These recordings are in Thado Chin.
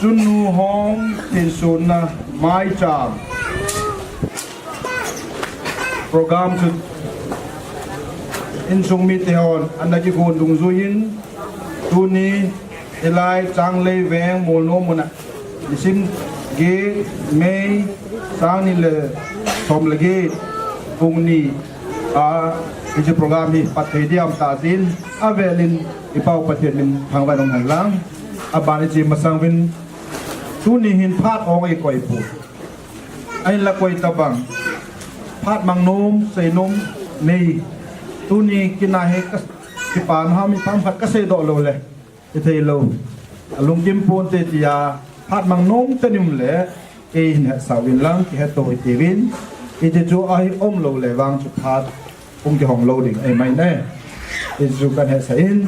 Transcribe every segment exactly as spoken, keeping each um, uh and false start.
Chunu hung thinsona maicham program chu insung mite hon ana kigon dungjuiyin, tuni hilai Changlei veng Molnom muna nisim get May, sang ni le som le get, pung ni a, hiche program hi phatthei diam tah jin, avelin i Pau Pathen min thangvah in um hen lang. Aban hiche masang uvin, tuni hin phat ong eikoi poi. Ahinla koi tabang, phat mang nom, sei nom nei. Tuni kina hi ka, kipana ham i pam khat ka seidoh lou le, i thei lou. Alungkim ponte tia, phat mang nom teni um le, kei hin hetsah uvin lang, kihetto hitiuvin. Hiti chu ahi um lou le vang chu phat hung kihong lou ding ahi mai ne. Hiti chu kan hetsah in,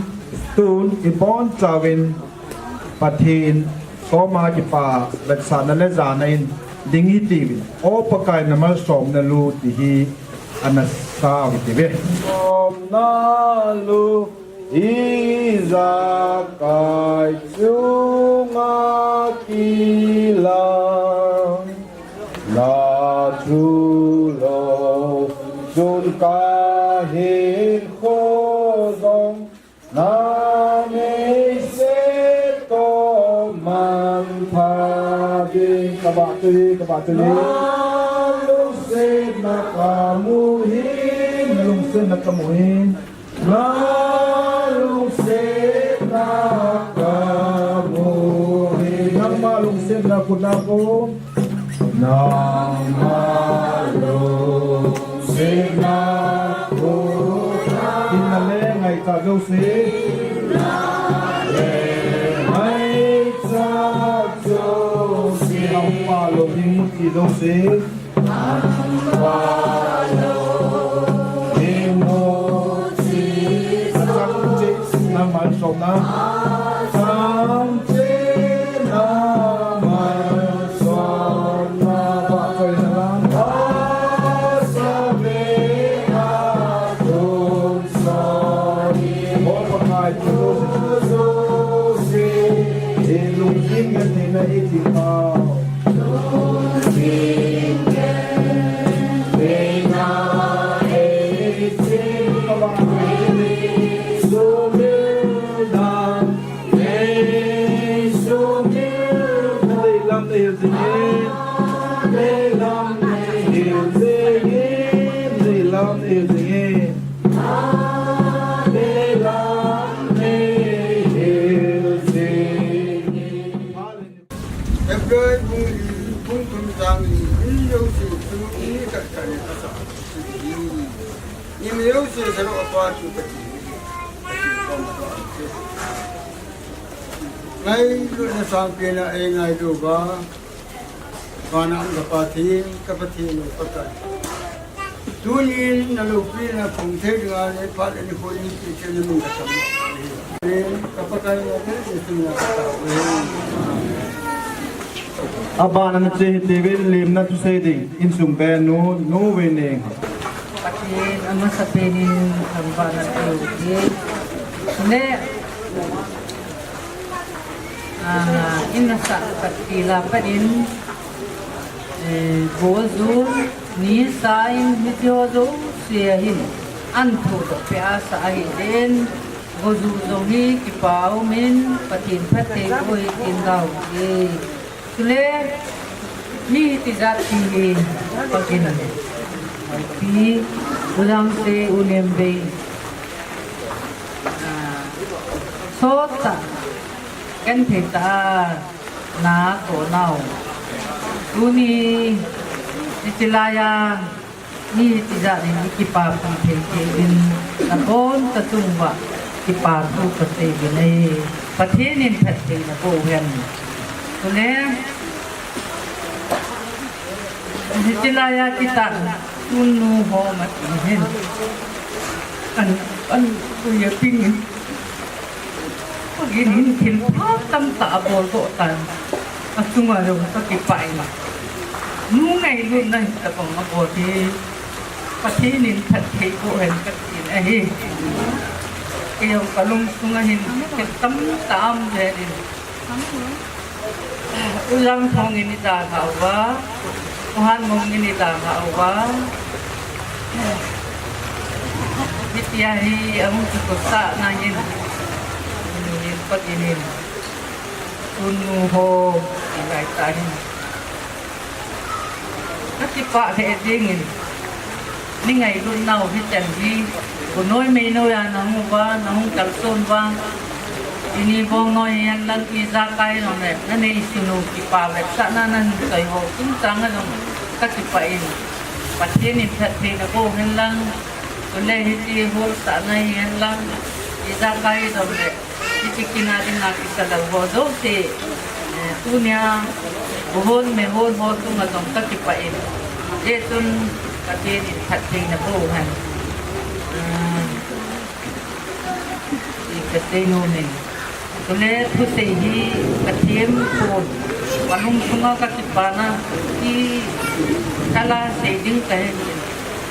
tun i bonchauvin Pathen soma kipa vetsahna le jana in ding hitiuvin. O Pakai na malsomna lu ti hi ana sa u hitiuve. Somna lu ijakai chunga kilang. Na thu lou chun ka hinkho jong na neise toh mangpha ding. Kabah tui, kabah tui. Na lungsetna kamu hin, na lungsetna kamu hin. Na lungsetna kamu hi. Nangma lungsetna kamu. Nangma lungsetna kamu. Hinna le ngaichat jouse. Hinna le ngaichat jouse. Nangma lungsetna kamu jouse. Ngailutna sangpen a eingailu uva, vana um ka Pathen, ka Pathen u Pakai. Tunin na loupina phong thei dinga le phat le nikho eipeh thei na min ka thangvah ahi. Amen. Ka Pakai na le Jesu na ka thangvah ahi. Abana na che hite uvin, lemna thusei ding, insung benu, Nu Veineng. Pathen, amasapen in thangvahna thei uve. Le, ah, in nasah pat til a pat in, eh, goju, nisa in hiche ho jouse a hin, an thu toh peh a sah ahi jeh in, goju jong hi kipa um in, Pathen phatthei boh hitin gao uve. Chule, mi tijat ti hi, Pathen, pi, U Jangsei, U Nemvei, ah, sot tah, genthei tah a na toh nau. Tuni, hiche laiya, mi tijat in i kipapi thei thei uvin, nabonchauva kipa thu kasei uvin ahi. Pathen in phatthei naboh uhen. Chule, hiche laiya kitah, Tunnu ho mati hin. An, an, uya ping in. Pagin hin thilpha tamtah abol doh tan. Achunga jong kakipah in. Nu ngailutna hitabang abol hi. Pathen in phatthei boh hen katin ahi. Kei jong kalungsunga hin thil tamtah aum jeh in. U Jangthong in eidalhah uva, U Hanmong in eidalhah uva. Hitia hi ahung kikosahna hin, Pathen in, Tunnu ho, ti laitah hin. Kakipah lheh jengin, nei ngailutnau hichan hi, u noi mei noiya nahung uva, nahung kalson uva, ini bong noi hihen lang ijakai jong le, nanei sunu kipa vetsahna nahin choi ho chungchang a jong kakipah in, Pathen in phatthei naboh hen lang, chule hiche holsahna hihen lang, ijakai jong le, Hiche kin a dinga kisalou ho jouse, eh, tunia, u hon, me hon ho chunga jong kakipah in. Hijeh chun, Pathen in phatthei naboh hen. Ah, ti kasei nom in. Chule thusei hi kathem pon. Kalung sunga kakipana hi kala sei ding kahin.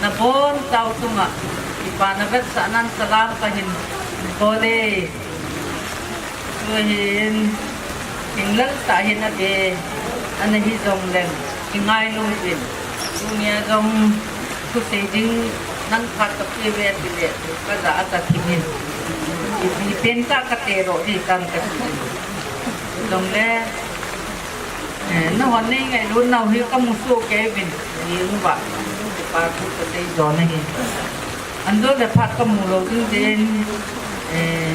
Nabonchau chunga kipana vetsahnan salam kahin bol e. Tuhin, thinglel tah hin ave, ana hijongleng, kingailu uvin. Tunia jong, thusei ding, nang phat kapeh uve tile, kajah a kathim in. Ipi pen tah kate doh ding tan kati in. Jongle, eh, nahon nei ngailutnau hi kamu soh kei uvin, hi uva, pa thu kasei jo nahi. Anjo le phat kamu lou ding jeh in, eh,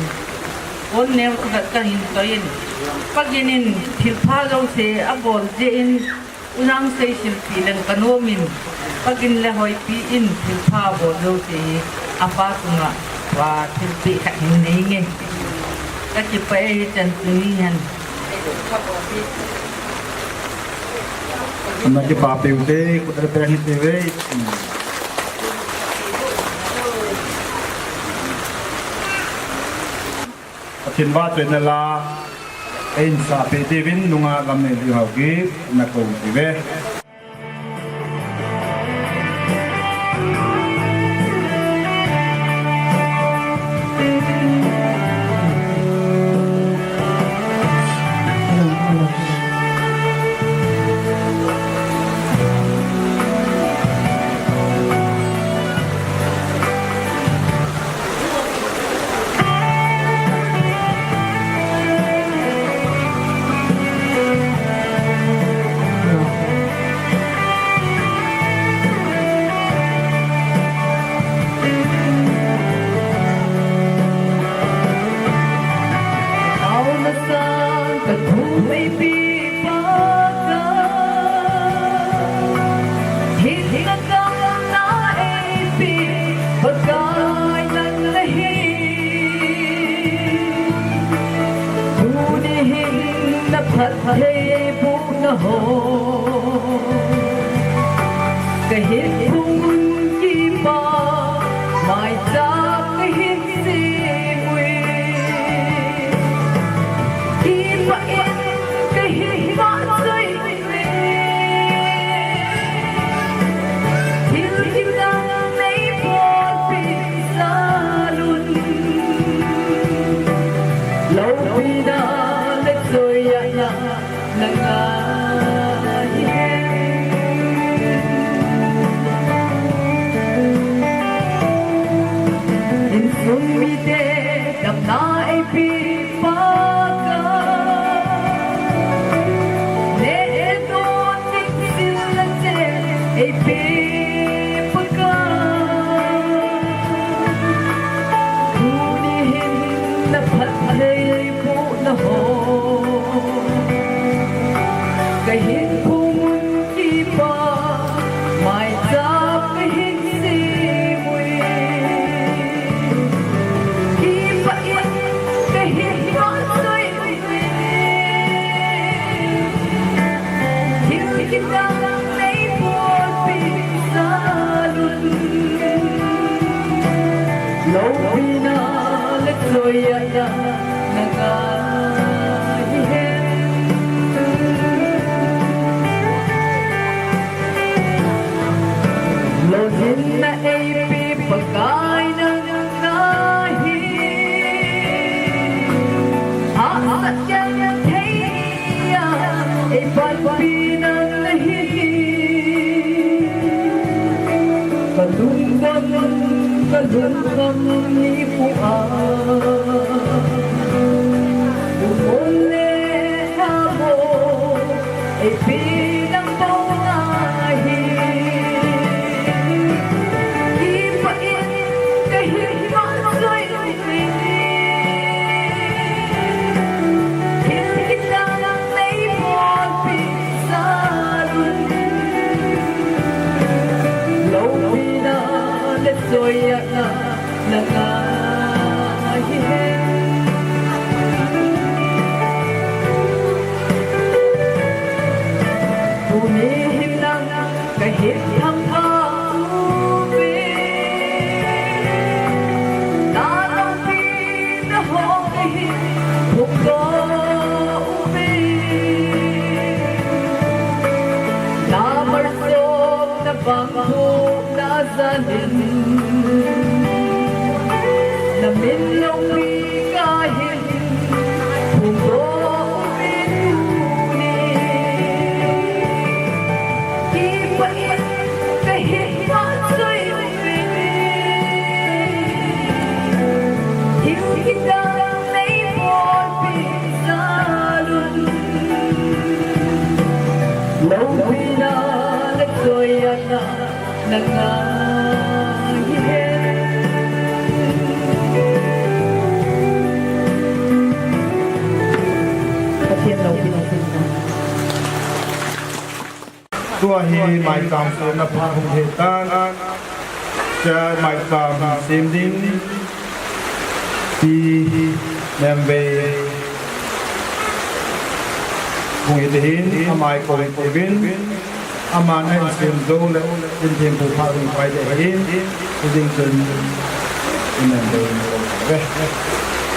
pon neo chu vet kahin toi in. Pagin in thilpha jouse abol jeh in, U Jangsei silpi leng kanom in. Pagin le hoipi in thilpha bol jouse hi apa chunga, wa thilpeh khat hin nei nge. Kakipah e hichan tuni hin. Ana kipapi ute, khut ale pe hite ve. Pathen vahchoina la, einsahpeh diuvin nungah Lamneilui Haokip, nakou uve. Phattheibohna ho kahin phung un, kipa maicham kahin sem uvin, kipah in kahin vahchoi uvin. Thil kidang neibolpeh jal un, loupina le choiahna nangah hihen. Insung mite damna eipeh Pakai, neh le don ding sil le chen eipeh Pakai, tuni hin na phattheibohna ho kahin phung un, kipa maicham kahin sem uvin, kipah in kahin vahchoi uvin. Thil kidang neibolpeh jal un, loupina le choiahna nangah hihen. Lolhinna eipeh Pakai nangah hi, hahsat genthei a eipanpi nang nahi. Ka lungdon, ka lungdon nikho a, lungmong le lhagao eipeh nang bou ahi. Kipah in kahin vahchoi uvin, thil kidang neibolpeh jal un, loupina le choiahna nangah hihen. Tuni hin nang kahin thangvah uve, na loupina ho kahin phongdoh uve. Na malsomna bang thu na jan in, na min loupi kahin phongdoh uve tuni. Kipah in kahin vahchoi uve. Thil kidang neibolpeh jal un, loupina le choiahna nangah hihen. Pathen loupina. Tua hi maicham semna phat hung hitan, tua maicham sem ding pi member hung hiti hin, amai kou uvin, aman ahin sem jou le, tin thempu phat hung pai ding ahin, hijing chun, i member hung kou uve.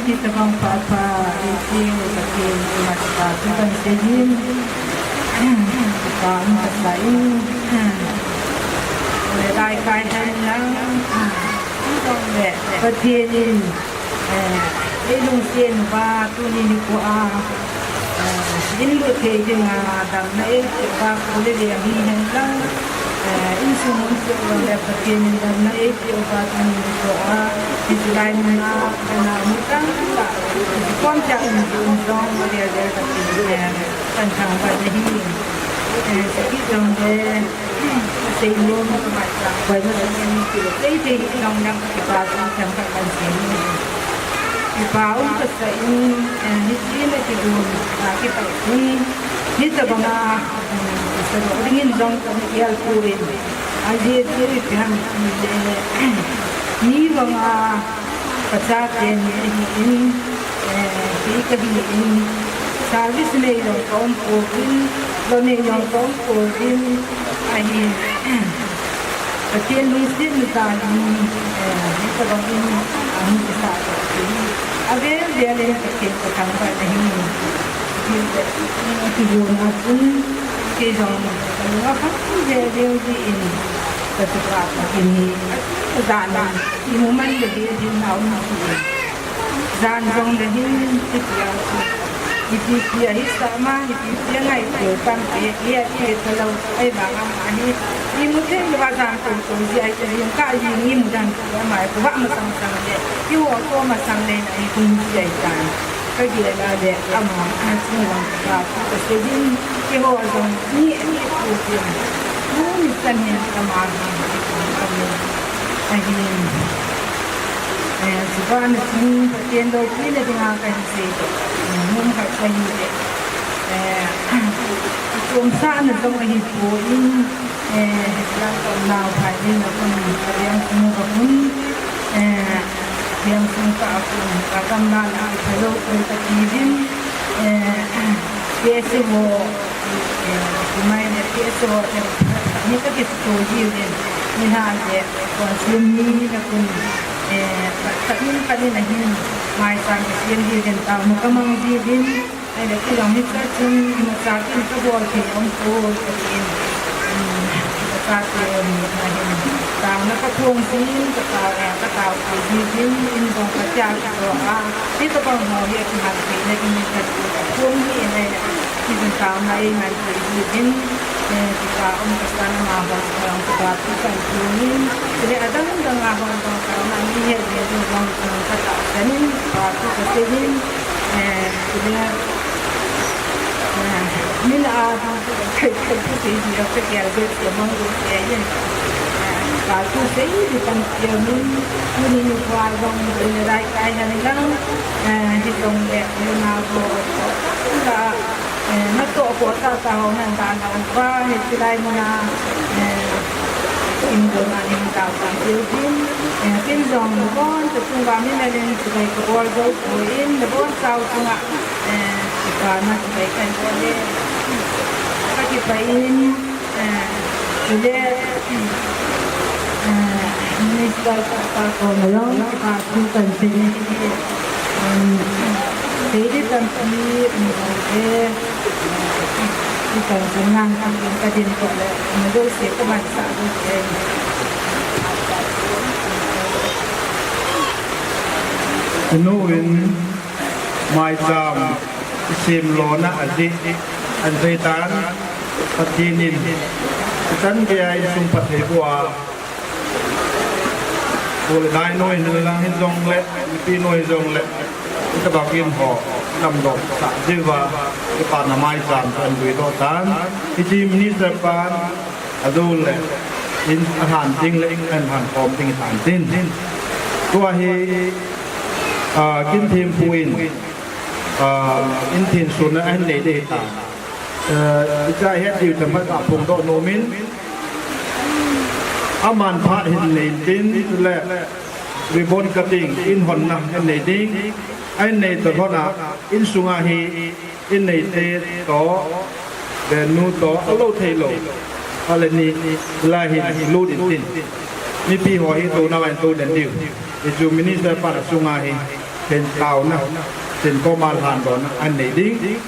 Hitabang phat pha, i Pathen, i Pathen, i Pathen, i Pathen, Kipah um kasah in, le lai kai hen lang, le Pathen in, eh, ei lungset uva tuni nikho a, eh, in lut thei dinga damna eipeh uva, kho le veng hi hen lang, eh, insung mun cheh uva le Pathen in damna eipeh uva tuni nikho a, hiche lai mun a, kana mu tangtah, kom cha in jong, vel vel Pathen in, eh, kan thangvah na hi. Eh, sakhi jong le, sei nom, koi ma jong, sei thei hi jong lang, kipa thu themkhat kan sei hi. Kipa um kasah in, eh, hiche na kidon, ah, kipa hi, hitabang a, um, sa ding in jong kan gel poi. Ajeh chu ipi ham itile, mi banga, ka chate ni ahin, eh, kei kahin, Service nei jong ka um pouvin, lo nei jong ka um pouvin, ahi, Pathen lungsetna jal in, eh, hitabang in, ahung kisah tah in, avel vel in Pathen ka thangvah na hi, ti, ti, ti, ti, ti, ti, kei jong, ka lunga kham ve ve ji in, ka tupa ka kini, ka dan, imu man le be din na um ji in. Jan jong le hin, ti ti a chu. Ipi ti a hi sa ma, ipi ti a ngai ko tam pe, i a ti ta lo, ai ba ngam a hi. Imu thei lo a jan ko ko ji ai te jong ka ji ni mu dan ko ma ko ba ma sang sang le. I ho ko ma sang le na i kum ji ai tan. Ka gel a le ama a chung lang ka ka se din. I ho jong ni ni ko ko. Ni ni san ni ama. Ahin. Eh, chuban a chun Pathen loupina dinga kahin sei toh. Eh, mun khat kahin sei. Eh, chomsahna jong ahipoi, eh, lang tong nau phai ding a kon, ka veng sung ka kon, eh, veng sung ka kon, ka gamla na ka lo kon ka ti din, eh, P S A ho, eh, kumai na P S A ho, eh, ni ka kis to ji din, ni ha je, kon sum ni na kon, eh, ka, ka in ka ni na hin, mai sang ka siem ji din, ta mu ka mang ji din, Ai, le kilom hi cha chun, imacha kin ka bol thei um poi, ka tin. Um, ka chate ni, na hin. Taona ka phong jin, ka tao, eh, ka tao thei ji jin, in jong ka cha ka to a. Hitabang ho hi, ka man thei na in ka, ka phong hi, in ai, ki jin taona, in ai thei ji jin. Eh, ka um ka sa na ma ho, ka um ka ba tu kan tu ni. Ile adang dang a ho, ka ma ni he, ni jong, ka ta, ka ni, ka tu ka se ni. Eh, kile, eh, min a, kai, kai, tu sei ji, ka gel, gel, gel, mang, gel, gel, yin. Eh, ka tu sei ji, kan, gel, min, min, min, kwa, jong, min, rai, kai, han, lang, eh, hi, jong, le, min, a, go, la, eh, na to, ko, ta, ta, ho, nan, ta, na, kwa, hi, silai, min, a, eh, in, go, na, in, ta, ta, gel, gel, eh, kin, jong, bon, ta, tung, ba, min, a, len, silai, ko, gol, go, go, in, bon, sa, tung, a, Eh, kipana kipai kan ko le. Ka kipai in, eh, kile, eh, Minister pa ko malong, pa tu kan sini, um, jadi kan sini, um, eh, ikan senang kan ka din ko le, madu se ka man sa du ke. Anu in, Maicham isim lona ajeh, an jeh tan, Pathen in, ichan geiya insung phatthei boh a, pu le nai noi hihen lang hijongle, nupi noi jongle, itabang in ho, damdoh sah jeh uva, kipana maicham chu an lui doh tan, hiche minister pan, Adon le, in, ahan ding le, in, ahan khom ding tan tin. Tua hi, ah, Kinthempu in, ah, in thin sun a ahin nei ding ta. Eh, icha het diu chamat a phongdoh nom in. Aman phat hin nei tin le, ribbon cutting, in honna ahin nei ding. Ahin nei toh lhon a, insunga hi, In neite toh, venu toh, alou thei lou. Ale ni, lai hin lut in tin. Mipi ho hi tou nalai tou den diu. Hichu minister pan asunga hi, hin taona, hin koma lhan dohna, an nei ding.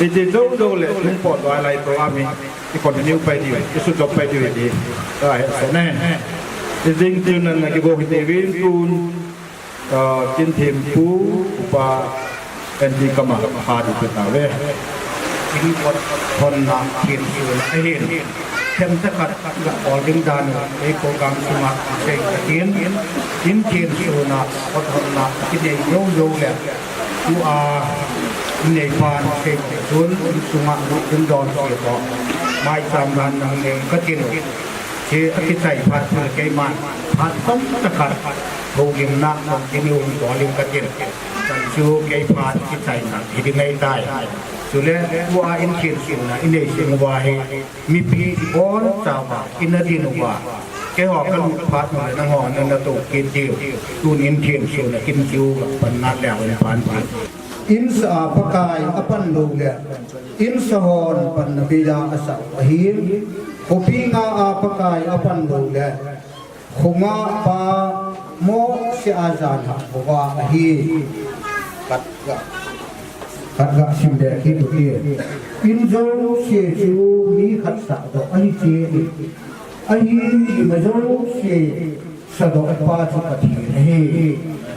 Hiti jou jou le, lungpot doh lai program hi, i continue pai diu, i sujop pai diu hi ti. Ka he se ne. Hijing tun nan na kigo hi ti vin tun. Ah, Kinthempu, Upa, N T Kama, Padi, Peta, ve. In ot honna, thin sun, ahin. Themcha khat, ga ol ding dan, ei program sunga, sei ka tin. In thin suna, ot honna, kinei jou jou le. Tua, in nei pan, sei ka tin, in sunga, in don, sei ko. Maicham dan, nang nei, ka tin. Hi akichai phat chu keiman phat tamtah khat houlimna, houlim in bol in katin. Chan chu kei phat kichaina hi ding ahitai. Chule tua in thin sunna i nei sung uva hi mipi ibonchauva ina din uva keiho kalut phat ule nangho nana toh kit diu. Tun in thin sunna kin chu panna leu in pan tin. Insa a Pakai apan lou le, insa hon panna beija asah ahi. Khopi nga a Pakai apan lou le, kho nga pa mo se a jan ha bova ahi. Khat ga, khat ga sim be kit u hite. In jouse chu mi khat sahdoh ahi che. Ahin ima jouse sadoh pa chu Pathen ahi.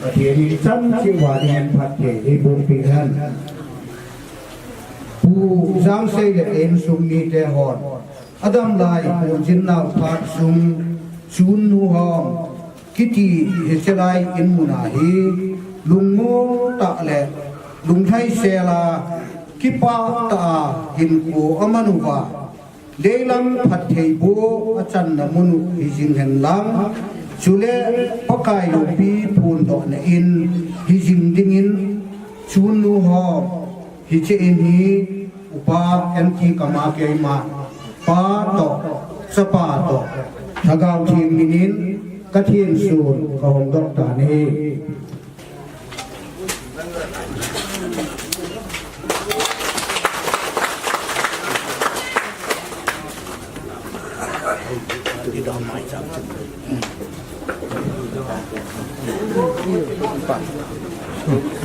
Pathen in chan cheh uva dingin phatthei eiboh peh hen. Pu Jangsei le insung mite hon adam lai ponjin nau phat sung chunnu hon kiti hiche lai in mun a hi lungmong tah le lunglhaisel a kipah tah a hinkho aman uva, leilam phattheiboh achanna mun u hijing hen lang, chule Pakai loupi phondohna in hijing dingin chunnu ho hiche in hi upa M T Kama keima pa toh, chapa toh, Lhagao Theng min in kathensun kahong doh tan ahi.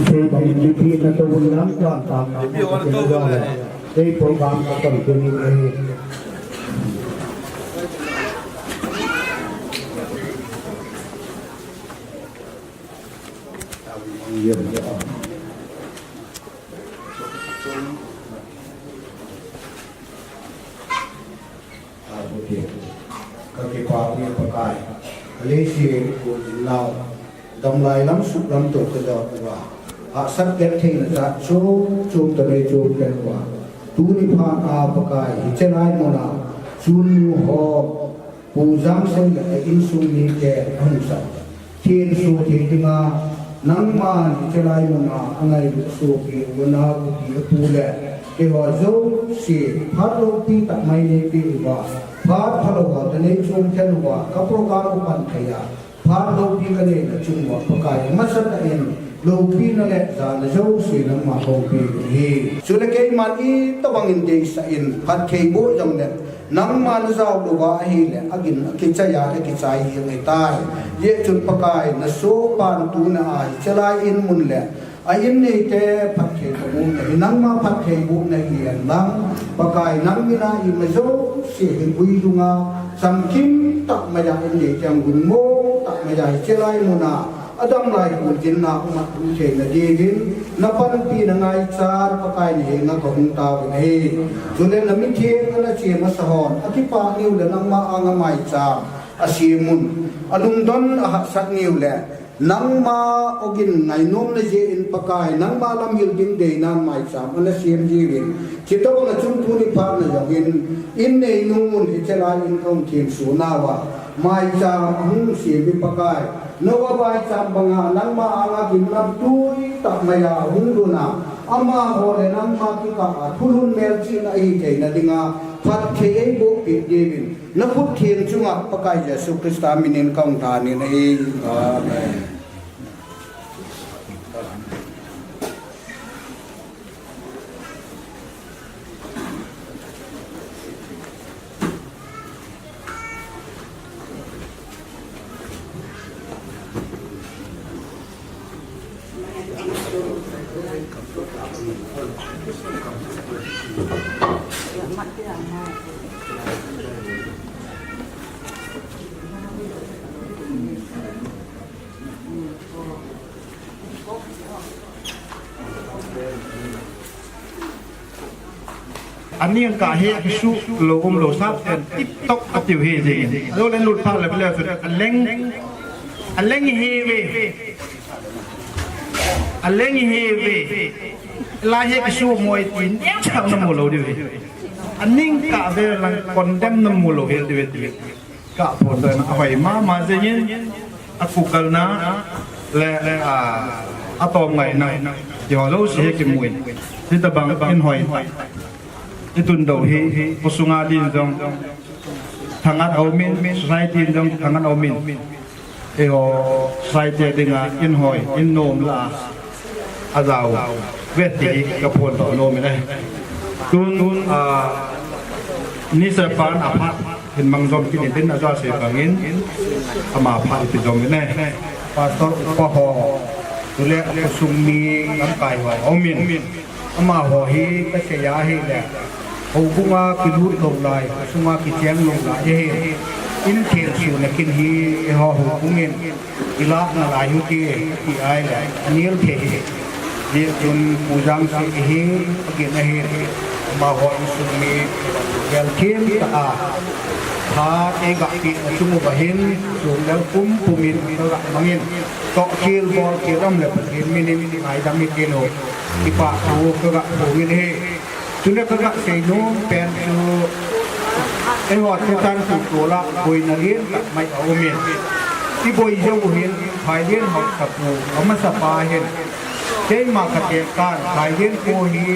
Thei bang in mipi na to un lam kuan tam na. Thei program ka kon tuni ahi. Ka kipah e Pakai. Ka leiset kon in lau. Damlai lam suklam toh kajot uva, hahsat vet theina jat chom chom toh nei chom khen uva, tuni phat a Pakai hiche lai mun a chunnu ho Pu Jangsei le a insung mite ahung sah thenso thei dinga, nangman hiche lai mun a angailut sopi u nau u pi u pu le keiho jouse phat loupi tah mai neipeh uva, phat phalou a kanei chom khen uva, ka program u pan thei a phat loupi kaneina chung uva Pakai, amasatah in loupina le jana jouse nangma hung pe u ahi. Chule keiman itobang in deisah in phattheiboh jongle nangma najao louva ahile agin akichai a, akichai jeng ahitai. Hijeh chun Pakai, nasopan tuna a hiche lai in mun le a in neite phatthei kaboh nahi, nangma phattheiboh nahi hen lang, Pakai, nang min a ima jouse hin guilhunga chamkim tah mai a in neite hung lungmong tah mai a hiche lai mun a adam lai ponjin na um a um theina dingin napanpina ngaichan Pakai, nahenga kahung tauvin ahi. Chule namitheng ana che masa hon akipah niu le nangma anga maicham asem un, alungdon ahahsat niu le nangma ogin ngainomna jeh in Pakai, nangma lamhil ding deinan maicham ana sem jiuvin, chutobang a chun tuni phat na jong in, in neinung un hiche lai in kahung thengso nauva maicham ahung sem in Pakai, nova maicham banga nangma anga gimnamtui tah mai a hung lhun a, amaho le nangma kikah a thulhun melchihna ahi theina dinga phatthei eiboh peh diuvin, nakhut theng chunga Pakai Jesu Christa min in kahung thanin ahi. Amen. Aning kah hi kisuh lou um lou sap ten tip top atiu hi jing. Lo len lut pha le le chun aleng, aleng hi ve. Aleng hi ve. Lai hi kisuh moi tin, neo chang na mu lou diu hi. Aning kah ve lang condemn na mu lou hi diu hi. Ka phondohna ahoi mama jengin, akukalna le, le, a, atom ngaina, tiho jouse hi kimun. Hitabang in hoi. Itun doh hi, khosunga din jong thangat aumin, society din jong thangat aumin. Eiho society dinga in hoi, in nom la a, ajao. Ve ti hi ka phondoh nom in ahi. Tun, ah, ni sepan a phat hin mang jom kit in tin a ja sei bangin ama phat ipi jom in ahi. Pastor upa ho, chule khosung mi lamkai ho um in. Amaho hi ka sei a ahile, houbung a kilut lou lai, khosung a kicheng lou lai ahi. In thil suna kin hi eiho houbung in ilah nalai u ti, ti ahile, anel thei hi. Hijeh chun Pu Jangsi hi, agin ahi, amaho insung mi, gel thim tah a, phat eiga peh na chung uva hin, sum lel pum pum in, ka ga mang in, toh khel bol khel um le Pathen min in, ngaidam hitin u, kipah thu ka ga phong in ahi. Chule ka ga sei nom pen chu, eiho te chan chu tol a boina lentah mai a um in. I boi jou u hin, Phailien haosapu, amasa pa hin. Keima ka tekah in, Phailien kho hi,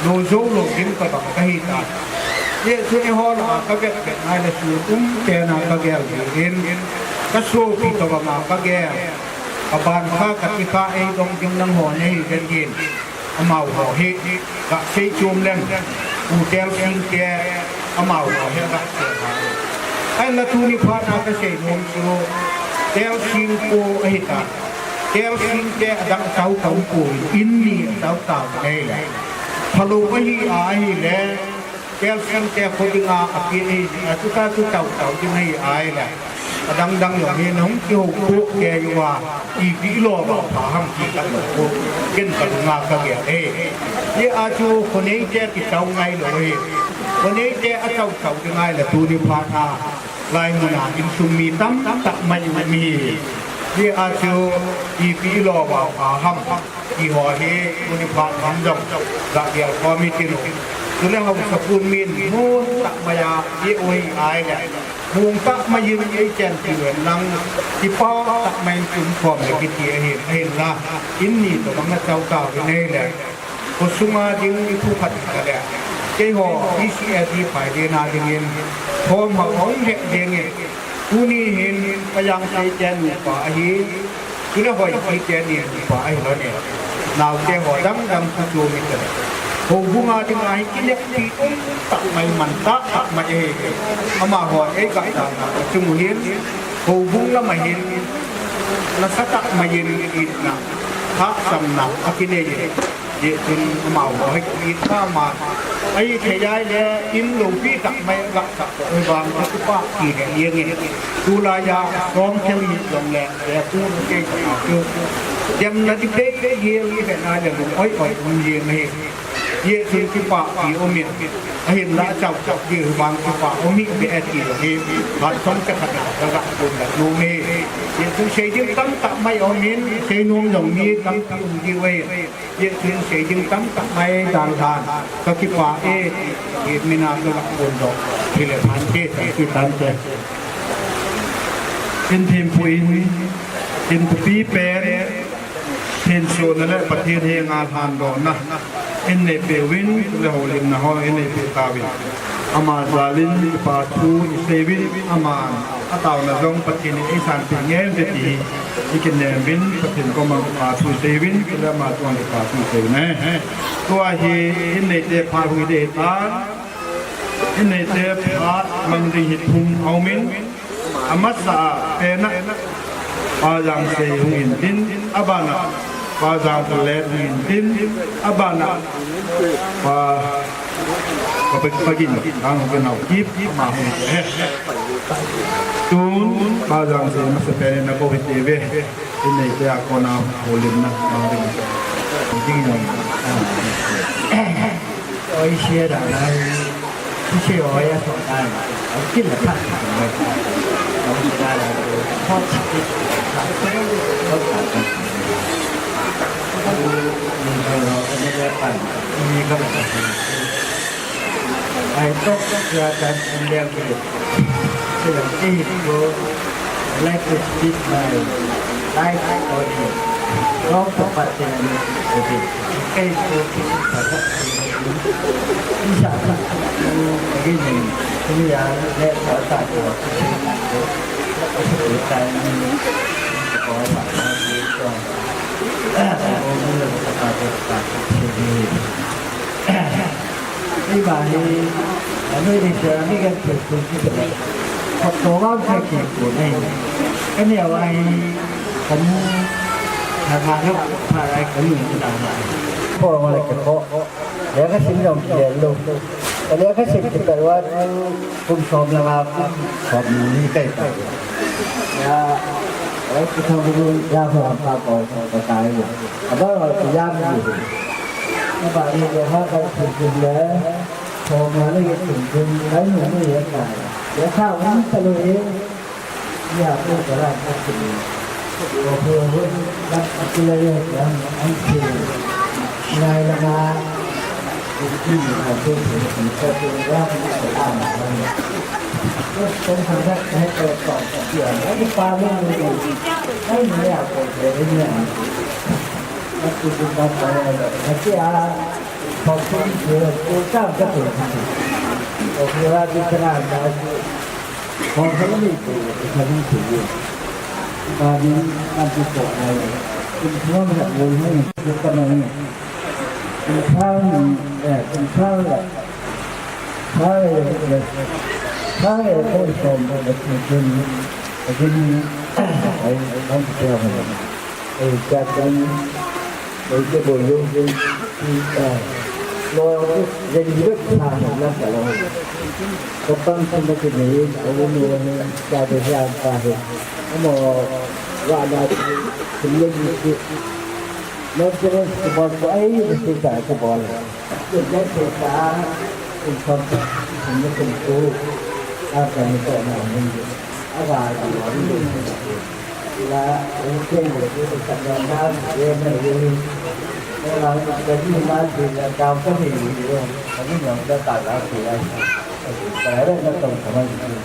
lo jou lou ding ka bang ka hi tan. Hijeh chun eiho lah a ka vet vet ngai le sun um pen a ka gel in. Ka sopi tobang a ka gel. Ka ban kha ka ti kha ei dong ding nangho nahi ven hin. Amaho hi, ka sei chom leng, U Telsing te, amaho hi ka sei a. Ahinla tuni phat a ka sei nom chu, Telsing kho ahi ta. Telsing te adang chau tau poi, in ni chau tau nei le. Phalou ahi a ahile, Telsing te kho dinga apeh ahi, a chu ta chu tau tau ding ahi ahile. Adang dang jong hi nahung kihou poh kei uva, ipi ilo uva pha ham ti ka lou poh, ken ka lunga ka gel e. Hijeh a chu khonei te kichau ngai lou hi. Khonei te achau chau ding ahile tuni phat a, lai mun a insung mi tamtah mai um hi. Hijeh a chu ipi ilo uva pha ham. Eiho hi, tuni phat hin jong, ga gel khom hitin u. Chule haosapu min, mun tah mai a, i ui ai le. Mun tah mai in ei chen ti ven lang, kipah tah mai in tum khom le kiti ahin, ahinla. In ni tobang a chau tau in ahi le. Khosung a ding i thu phat in a le. Keiho, E C S D Phailien a ding in, khom ha ong he ding in. Tuni hin, Pajang Sei te nupa ahi. Chule Hoipi te ni nupa ahi lou ne. Naote ho dang dang chu chu mi te. Houbung a ding a hi kineppi um tah mai man tah tah mai ahi. Amaho ei ka ta na ka chung u hin. Houbung lam a hin. Nasa tah mai in itna. Hahsatna a kinei e. Hijeh chun amaho hi kit ma ma. Ahithei a ahile, in loupi tah mai ga sah toh hi vang, ka kipah ti le jeng in. Tulai a, som thei hi jong le, le tu nu kei ka ma chu. Demna ti pei pei hi, hi ve na le lung oi oi um jeng hi. Hijeh chun kipah ti um in. Ahinla chau chau ti hi vang kipah um hi ve ti jong hi. Phat song cha khat na, ka ga kun da nu hi. Hijeh chun sei ding tamtah mai um in, sei nom jong mi tampi um diu ahi. Hijeh chun sei ding tamtah mai dan dan, ka kipah e, ti, ti min a ka ga phondoh, ti le phan te, ti tan te. In thempu in, in thupi pen, thensohna le Pathen henga lhandohna, in neipeh uvin, le houlimna ho, in neipeh tauvin. Ama jal in, kipa thu, i sei uvin, aman, ataona jong Pathen in eisanpeh ngen uve ti hi, i kinem uvin, Pathen koma kipa thu i sei uvin, chule ama chunga kipa thu i sei uvin ahi. Tua hi, in neite phat hung hi ding ahitan, in neite phat mang ding hi thum aum in, amasa a pen a, Pa Jangsei hung in tin, abana, Pa Jangpalet hung in tin, abana, Pa Ka pe, ka gin, ang ke nau kip, ma hung he. Tun, Pa Jangsei masapen in ako hiti ve. In neite a kona houlimna, ma hung he. Ding yong. Oi, sia da lai. Sia oi, a sok dai. Ang kin la pha. Ang kin la la. Hot. Hot. I talk to your attention there with. So, I would like to speak my life story. Long to Pathen with it. Okay, so, isa ka, again, we are let us start to, to, to, to, Iba hi, ano ini siya, ano yung pagkakita. Pagkawang sa kipo na yun. Kanya wa hi, kanu, nagagap para kanu yung tama. Po, wala ka po. Kaya kasi nung yelo. Kaya kasi kita wa, kung som lang ako, som ni kay pa. Ya, ay, kita mo yung yaho ang papa, sa tayo. Aba, ya mo. Aba, ni ya ha, kay kumpun na. Som na ni kumpun, kay mo ni ya ka. Ya ka, ang talo eh. Ya, po, para, kasi. O, po, po, ang, ang sila yun, ang, ang sila. Ngai na nga, Kong kong ni ko ko ni ko ye. Ba ni an ti ko ai. Kum thang ha wo ni ko ka na ni. Kum thang, eh, kum thang la. Thang, eh, thang, eh, ko so mo ni ko ni. Ko ni. Ai, an ti ko ha. Ai, ka ni. Ei ke bol lou ke, ah, lo yang tu, jadi juga sah, lah kalau. Kapang sama ke ni, aku ni orang ni, tak ada siapa he. Amo, wa na tu, kemudian itu, lo terus ke bol tu, ai, mesti tak ke bol. Jadi kita, untuk, untuk itu, apa ni tak nak ni, apa ni, la, ungkeng le, ungkeng na, ye na, ye ni. La, ka ni ma, ye na, ka ka ni, ye. Ka ni ma, ka ka ka, ye. Ka re na tong ka ma, ye.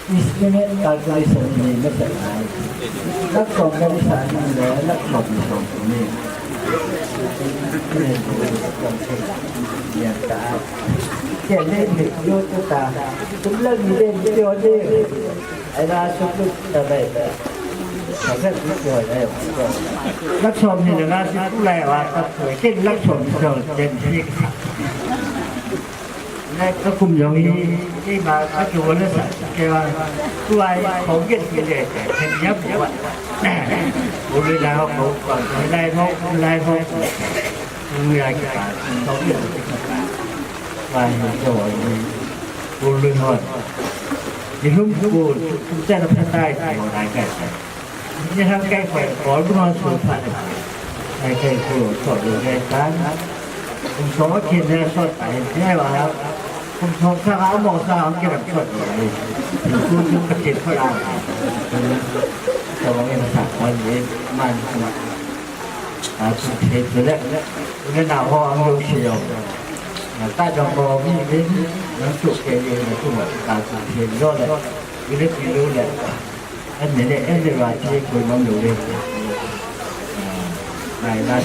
Estimate calculation ni, ma sa na. Na tong ka ni sa ni, na tong ni tong ni. Ya ta. Ke le, ni yo ta. Tum la ni le, yo le. Ai la, su tu ta bai ta. Ka sa tu yo le. Lak som ni na si tu lai wa ta tu. Ke lak som ni so den ni. Na ka kum yong ni, ke ba ka ke wa la sa ke wa. Tu ai ko ke ke le ke ya bu wa. Ko le la ko ko lai ko lai ko. Ko ya ke ba ko ke ke ba. Wa ni ko ni. Ko le ho. Ni lum ko tu ta la pha tai ko lai ka. Ni hang kai ko, ko bu no su pha ne. Kai kai ko, so de kai ta. Kum so ma kin ne so ta he ne wa. Kum so sa ga mo sa hang ke so ta he. Ku ku ka ke so la. So ma ne sa ko ni man ma. A su the de le. Ne na ho ang lo shi yo. Na ta jong ko mi ni. Na su ke ni na su ma. Ta su the yo le. Ni le ki lo le. An ne le, an ne ra ti ko nom lo le. Nai la.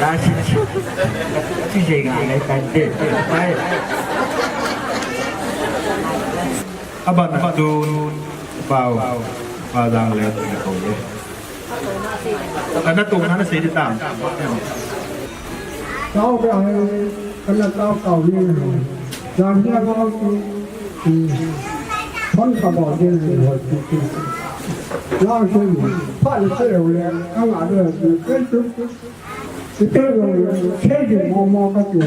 La si. Ti je ga le kan de. Bai. Aban tu pau. Pa dang le ko le. Kana tu kana se di tam. Tao ka hai, kana tao tao ni. Yang ni tao tu. Thon ka ba ni ho ti ti. Yang se ni. Pha ni se le. Ang a de ni. Kai tu. Ti te lo. Se di mo mo ka tu.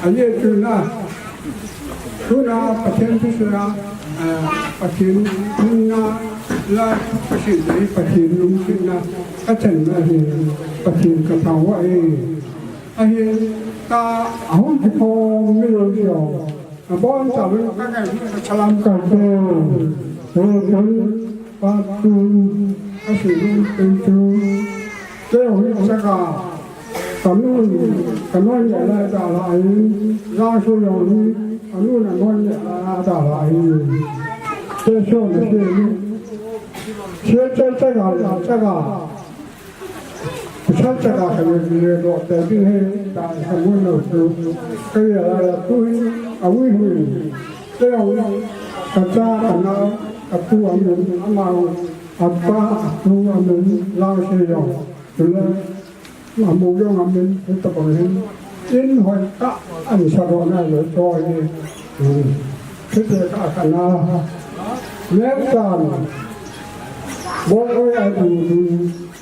Ani tu na. Tuna Pathen thusei a, ah, Pathen thumna, la Pathen dei, Pathen lungsetna, kachanna hi, Pathen kathangvah e. Ahin, ta ahung kikhom mi lo jong. Abon chauvin kangai hu kasalam kate. He, he, pa tu, kasi lung tu. Kei hi saka, kanun, kanun le la da la in, la su yo ni, kanun anun le la da la in. Kei so ni kei ni. Kei kei saka, saka. Sa saka ka ni ni do te bi he, da kanun lo su. Kei la la tu hi, a wi hui. Kei wi, ka cha, ka na, ka tu a mun, a ma. Apa, apu amin, Langsei jong, chule, amu jong amin, hitabang hin, in hoi tah, ahin sadoh nalai to hi, hmm, hiti ka kana, Lemchan, Bongkoi adu,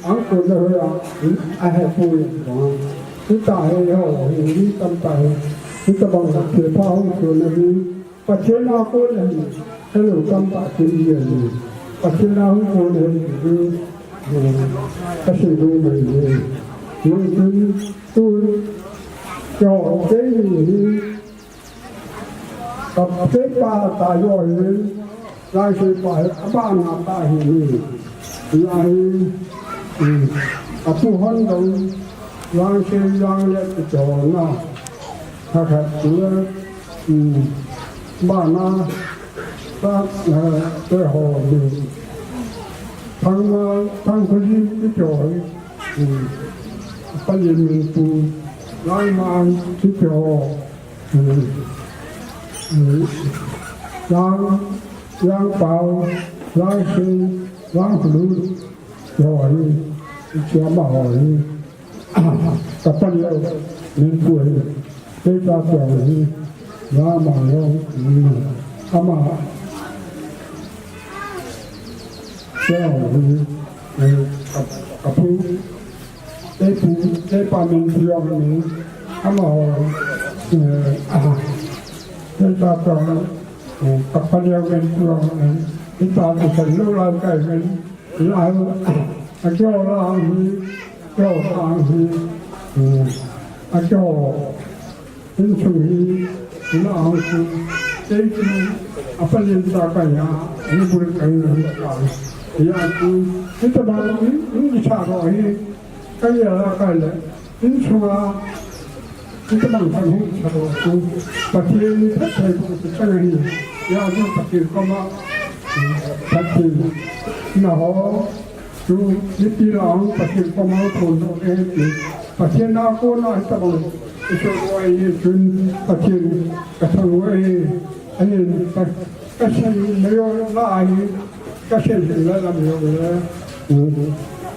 Angkon na hoi a, ahepoi, hita hi ho, hi tamtah hi, hitabang, thilpha hung kona hi, Pathen a kona hi, helou tamtah kin jeng hi. Pathen a hung kona hi, hi, hi, kasei nom mai hi. Hi, hi, tu, cho, kei hi, hi, ka, kei pa ta jo hi, Langsei pa hi, abana ta hi, hi. Hi, hi, hi, apu hon dong, Langsei, Langlet, cho na. Kha kha, hi, hi, bana, ta, eh, te ho, hi. Thangma, Thangkhuli, hi cho, hi. Hmm. Palian Minpu, Langman, hi cho, hmm, hmm, Lang, Langpao, Langsei, Langkhulu, cho, hi. Hi cho amaho, hi. Ka palian Minpu hi, kei cha piang hi, Rama lo, ama, piang hi, eh, ka, ka pu, kei pu, kei pa Minpu jong hi, amaho, eh, ah, kei cha piang, eh, ka palian Minpu jong hi, kei cha piang lo lai kai hi, Lang, ajo lang hi, jo lang hi, hmm, ajo, insung hi, lang hi, thank you, apalin sa kaya, ni bul kaya, ya tu, ito ba, ni, ni sa ro hi, kaya la kaya, Insunga, hitabang kan hung chalo chu, Pathen phatthei bou chu chang ahi. Hijeh chun Pathen koma, phatthei naho chu, mipi lah a Pathen koma phongdoh e ti. Pathen a kona hitabang isoh uva ahi chun, Pathen kathangvah e. Ahin ka, kasei nailou lah ahi, kasei hih lah lam jong le,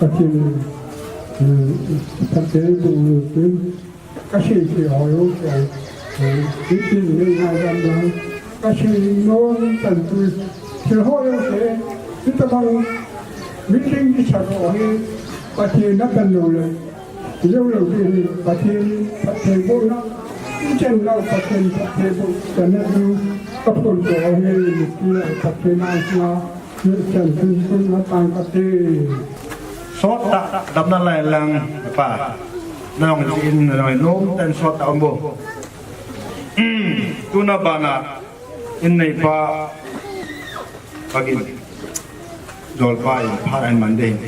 Pathen, phatthei bou chu. Kasei thei ho jong chu, eh, hitin nei ngai dam dam. Kasei nom chan chu, thil ho jong chu, hitabang meeting kisat ho hi, Pathen a pan lou le, lou lou ding hi, Pathen phattheibohna, ichan nau Pathen phattheibohna chu, kaphondoh ahi, mipi lah a Pathen a Sottah damna lai lang, pa. Nang jin, nang nom tah in sottah um bou. Tuna bana, in neipa, pagin, jolpa in, phat in man ding.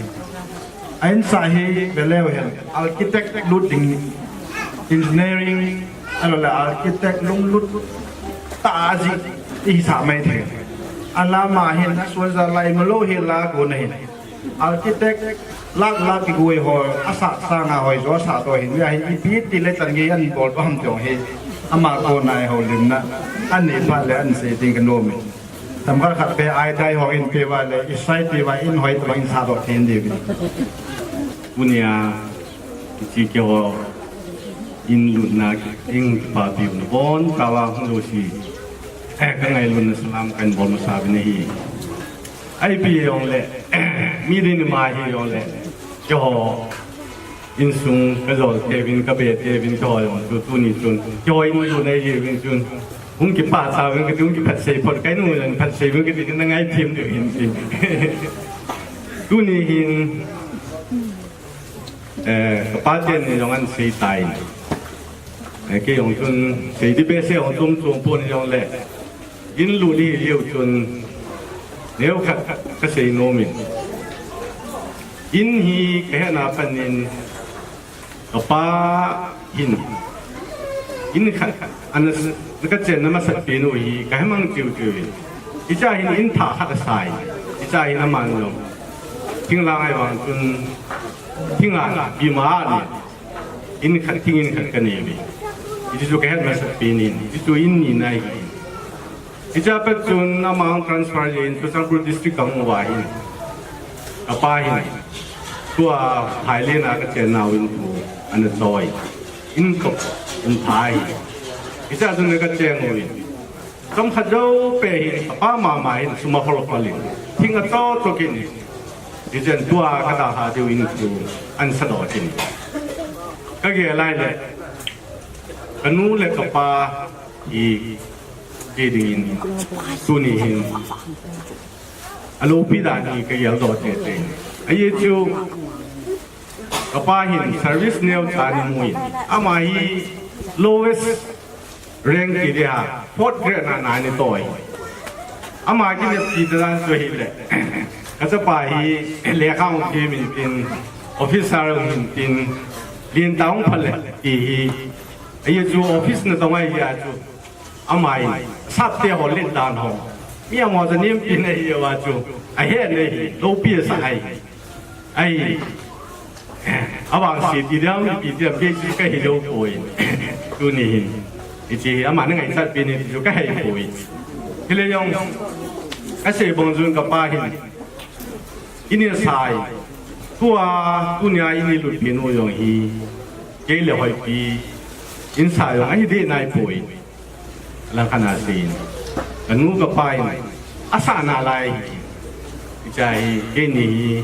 A insah hi, veleu hen, architect lut ding, engineering, ahilou le architect lunglut tah a jih, ihisah mai thei. Alama hin, asuon ja lai malou hi la kona hin. Architect, lak lak kigui ho, asah sanga hoi jo sah to hin, hia hi ipi ti le chan gei ahin bol pah ham ti jong hi, ama kona hi houlimna, anei phat le ahin sei ding kanom e. Tamkhat khat pe idea ho in pe uva le, isei ti uva in hoi tabang in sah doh thei diu. Tunia, hiche keiho, in lutna, in kipapi u nabonchauva hung jouse, eh, kangailutna salam kahin bol masa uvin ahi. Ipi jong le, mi din ima hi jong le, keiho insung kajol teuvin, kabe teuvin, keiho jong chu tuni chun, keiho in lutna ihiuvin chun, hung kipah cha uvin kati, hung kiphatsei phot, kainu jong phatsei uvin kati, na ngaithem diu hin ti. Tuni hin, eh, kapa ten jong ahin sei tai. Eh, kei jong chun sei ding behseh jong chom chom pon jong le, in lut ni hileu chun, neokhat kasei nom in. In hi kahetna panin, kapa hin, in khat, ana s-, kachenna masatpen u hi, kahemang chiu chiu in. Hicha hin in thah khat asai. Hicha hin aman jong, thinglhang ahivang chun, thinglhang bima ni. In khat, thing in khat kanei uve. Hiche chu kahet masatpen in, hiche chu in nina ahi. Hichea pat chun ama transfer jeh in Churachandpur District kahung uva ahin. Kapa hin, tua Thailand a kachennau in thu ana choi. In kop, in thai. Hichea chun kacheng uvin. Chomkhat jou pet hin, kapa mama hin sum ahol hol in. Thing acho cho kit in. Hichun tua kadalha diu in thu ana sadoh kit in. Kagel lai le. Kanu le kapa hi, hi dingin. Tuni hin. Alopi dan hi kageldoh tete. Ajeh chu, kapa hin service neocha ana mu in. Ama hi lowest rank kiti a, fourth grade na ana tong. Ama kineppi dan chu ahile. Kachapa hi lekha hung them in tin, officer hung hin tin, lentah hung phal le, ti hi. Ajeh chu office natong ahia chu. Ama in, sapte ho lendan ho. Mi amaho chu nempina ahiuva chu. Ahe nei hi, lopi asa ahi. Ahi. Avangse ti diam, ipi diam, kei chu kahe lou poi. Tuni hin. Hiche hi, ama nangaichat pen in, chu kahe poi. Hile jong, kasei bang chun kapa hin. Ini sai. Tua, tunia ini lutpi nu jong hi. Kei le Hoipi. In sa jong, ahi ding nai poi. Langkhat a sei in. Kanu kapa in. Asa nalai. Hiche hi, keini hi.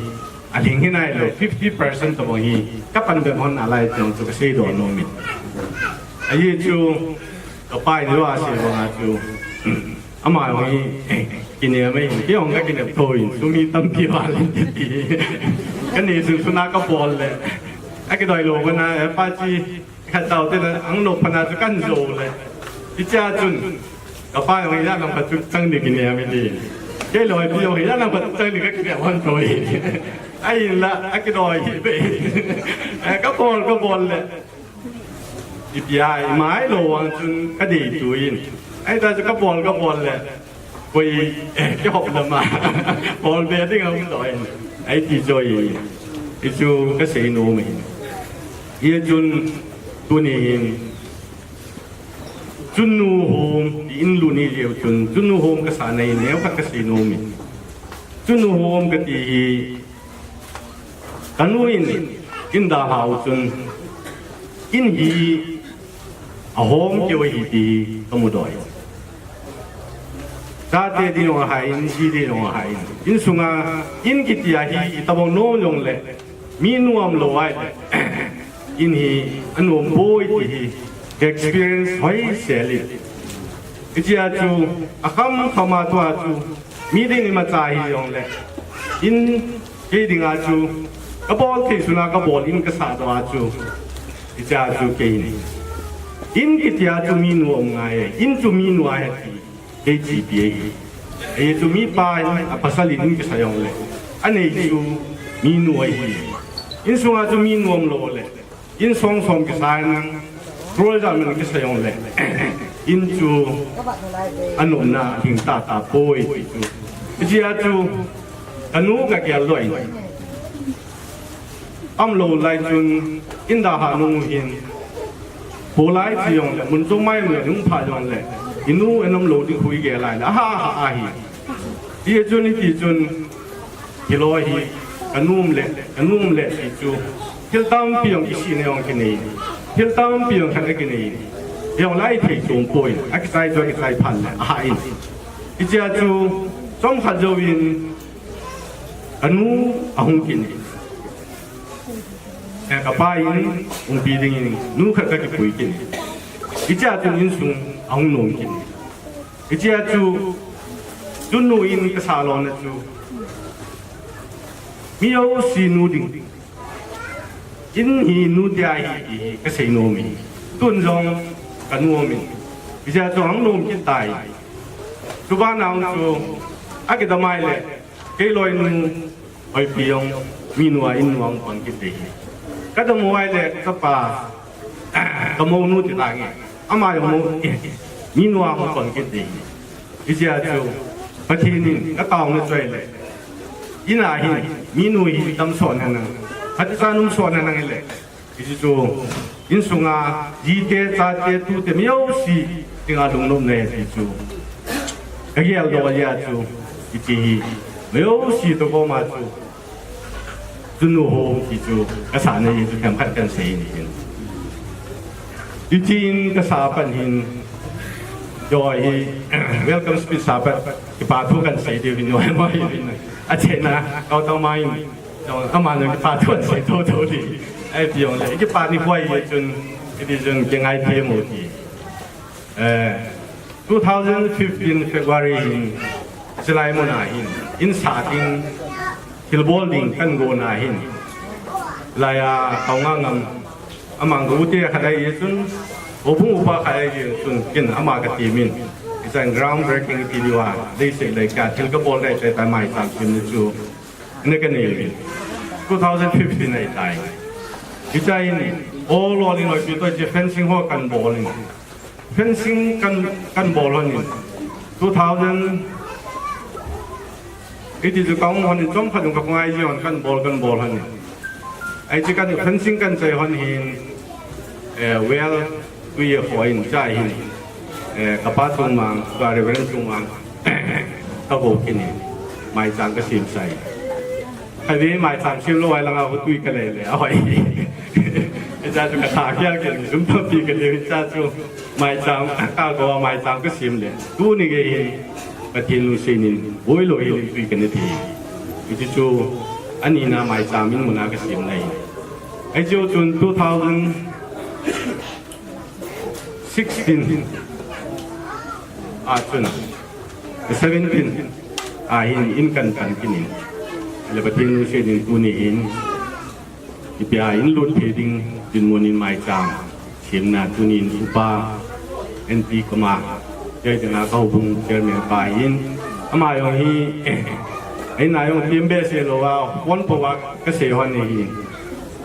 Aling hi nailou, fifty percent tabang hi. Kapan bep hon nalai tiang chu kasei doh nom in. Ajeh chu, kapa in lou asei banga chu. Ama jong hi, kinem e, kei jong kakinep thou in, sum hi tampi val in kati. Kanei sun suna kabol le. Akidoi lou bana, eh, pa chi, Khat tao te na, ang nop phat na chu kan jou le. Hichea chun, kapa jong hi, ijat lam khat chu chang ding kinem e ti. Kei le Hoipi jong hi, ijat lam khat chu chang ding kakinem hon thou e. Ahinla, akidoi hi be. Eh, kabol, kabol le. Ipi a, imai lou vang chun, kadei tuin. Ahita chu kabol, kabol le. Koi, eh, kihop lama. Bol be ding aum doh in. Ahi ti choi. Hichu kasei nom e. Hijeh chun tuni hin. Chunnu home, ti in lut ni jeh chun. Chunnu home kasa na in, neokhat kasei nom e. Chunnu home kati hi. Kanu in, in dalha u chun, in hi ahom keu ahi ti kamudoh e. Chate din jong ahai in, ji din jong ahai in. In sunga, in kiti a hi, itobang nom jongle, mi nuam lou ahile. In hi anom poi ti hi, experience hoisel in. Hichea chu, akham kham a tua chu, mi din imacha hijongle. In Kei dinga chu, kabol thei suna kabol in kasah doh a chu. Hichea chu kei in. In kiti a chu minu aum ngai e. In chu minu ahi ti. Kei chipi ahi. Ajeh chu mipa in apasal in in kisa jongle. Anei chu minu ahi. In sunga chu minu aum lou le. In song som kisa nang, crore jat man kisa jongle. In chu anopna ding tahtah poi ti chu. Hichea chu, kanu kagel doh in. Aum lou lai chun, in dalha nung hin. Polai ti jongle, mun chom mai mun hung pha jongle. Inu in aum lou ding hui gel lai le. Aha, aha, ahi. Ti chun, ti chun. Hilou hi, kanu um le, kanu um le ti chu. Thil tampi jong kisihna jong kinei. Thil tampi jong khat akinei. Jong lai thei chom poi. Akichai chu akichai phat le, aha in. Hichea chu, chomkhat jouvin, kanu ahung kit in. Eh, kapa in, umpi dingin, nu khat kakipui kit in. Hichea chun insung, ahung nom kit in. Hichea chu, chunnu in kasah lona chu. Mi jouse nu ding. In hi nu tia hi, hi, hi kasei nom e. Tun jong kanu um in. Hichea chu ahung nom kit tai. Chuban a chu, akidam mai le. Kei loinu. Hoipi jong, minu a in nung pang kit ding. Kadam u ahile, kapa, kamounu ti tange. Ama jong mou, minu a hung pang kit ding. Hichea chu, Pathen in, kataona chu ahile. In a hin, minu hi damsot henlang. Khat cha numsot henlang hile. Hichu, insunga, jite, chate, tute, mi jouse, dinga lungnopna ahi ti chu. Kagel doh jeh a chu, hiti hi, mi jouse toh koma chu. Chunu ho ti chu kasah nei chu themkhat kahin sei in. Hitin kasah pan hin, jo hi, welcome speech sah pan, kipa thu kahin sei diu hin, noi noi hin. Achena, kau tau mai, jo, ama nu kipa thu kahin sei thotho di. Ai pi jong le, kipa ni huai ye chun, iti chun, kingai thei mo ti. Eh, two thousand fifteen February hin, chilai mun a hin, in sa ding, thilbol ding kahin gon a hin. Lai a, Kaunga ngam, amang ka ute khat ahi chun, houbung upa khat ahi chun, kin ama ka team in. Hichun ground breaking ti diu a, leiset lai ka, thil kabol dai tai tai maicham sim ni chu. Nei ka nei. Two thousand fifteen ahi tai. Hichun, all, all in all, pi to chi fencing ho kahin bol in. Fencing kahin, kahin bol hon in. Two thousand, iti chu kaung hon in, chomkhat in ka pangai ji hon kahin bol, kahin bol hon in. Ai chi kahin fencing kahin chai hon hin, eh, well, tui a hoi in chai hin. Eh, kapa Chungmang, ka Reverend Chungmang, ka go kin in. Maicham ka sim sai. Khatvei maicham sim lou, ai langa ho tui ka lei le, ahoi. Hicha chu ka tha kia kin, lum tampi ka lei, hicha chu maicham, ka go maicham ka sim le. Tuni gei hin, Pathen lungset in, boi lou hin tui ka ne thei. Hichu chu, ani na maicham in mun a ka sim nai. Ai chu chun two thousand sixteen, a chun, seventeen, a hin in kahin pan kin in. Le Pathen lungset in tuni hin, ipi a in lut thei ding dinmun in maicham semna tuni in upa N P Kama, jai dena ka houbung chairman pa hin. Ama jong hi, eh, eina jong team be se lou a, phone po a ka sei hon ni hi.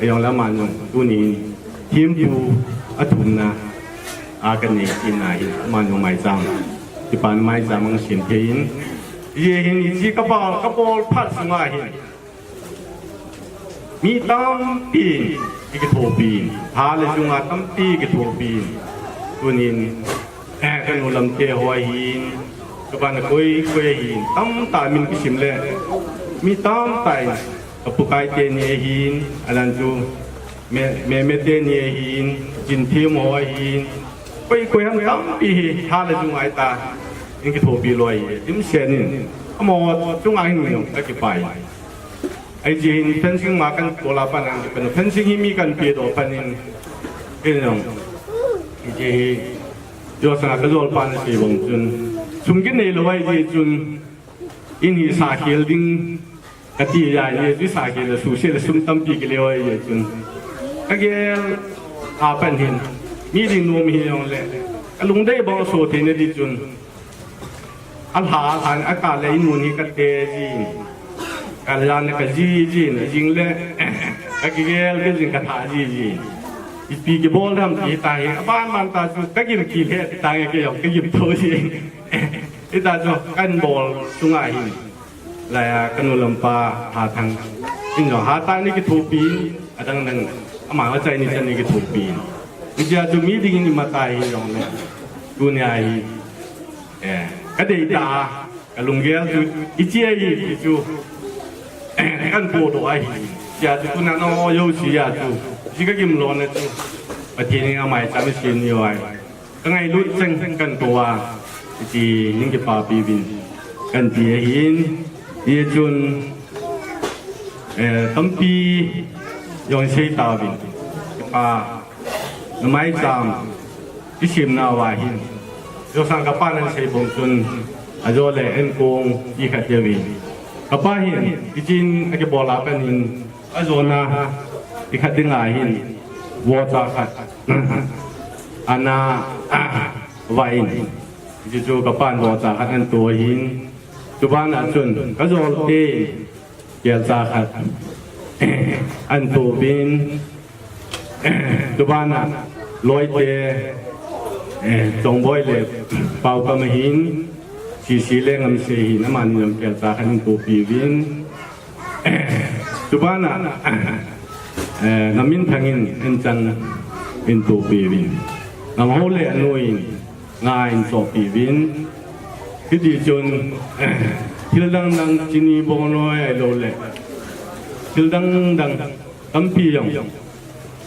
Ajong le ama jong tuni in, team pu athumna, a ka nei kin a hi, ama jong maicham. Kipan maicham ang sem thei in. Ye hin i chi ka bol, ka bol phat sunga hin. Mi tampi i kithopi, ha le chunga tampi i kithopi. Tunin, eh, ka nu Lamte ho ahin, ka pa na koi, koi ahin, tamtah min kisim le. Mi tamtah in, ka Pukai teni ahin, alan chu, me, me, me teni ahin, Jinthem ho ahin, koi, koi ham tampi hi, ha le chunga ita, in kithopi lou ahi, dimset in, amaho chunga hin jong, ka kipa e. Ai chi hin fencing ma kan kola pan ang kan fencing hi mi kan pe do pan in. Kin jong. Ai chi hi. Jo sa ka jol pan si bong chun. Sum kin nei lou ai chi chun. In hi sa khel ding. Ka ti ya ye chi sa khel le su se le sum tampi ke le ai ye chun. Ka gel a pan hin. Mi ding nom hi jong le. Ka lungdei bong so thei ne di chun. Alha, alha, aka le in mun hi ka te ji. Ka le jan ka ji ji, na jing le. Ka kigel, ka jing ka tha ji ji. Ipi kibol dam ti ta hi, aban ban ta chu, ka gim ki le, ta nge ke jong, ka gim tho ji. Ita chu, kan bol, sunga hi. Laiya, ka nu Lampa, ha thang. In jong, ha ta ni kithopi, adang dang, ama ma chai ni chan ni kithopi. Ijia chu mi ding in ima ta hi jong le. Tunia hi. Eh, ka dei ta, ka lunggel chu, i chi ahi, i chu, kan po do ahi. Sia chu tuna no yo si ya chu, si ka gim lo na chu. Pathen in amai cham sin ni wai. Ka ngailut cheng kan to a, i ti ning kipapi vin. Kan ti ahin, i chun, eh, tampi jong sei ta vin. Kipa, Na maicham, i simna uva hin. Josa kapa nan sei bong chun, ajo le en kong i khat deu vin. Kapa hin, i chin a kibol a pan hin, ajo na, i khat ding a hin, vocha khat. Ana, va in. Hichu kapan vocha khat an to hin. Chuban a chun, kajol te, Kelcha khat. An to bin. Tubana. Loite. Chongboi le. Paokam hin. Sisi le Ngamse hin. Amani jong kelcha khat in topi vin. Tubana. Ngaminthang in. Enchang in topi vin. Ngamho le anu in. Nga in chohpi vin. Hiti chun, thil dang dang chini bong noi ahilou le. Thil dang dang tampi jong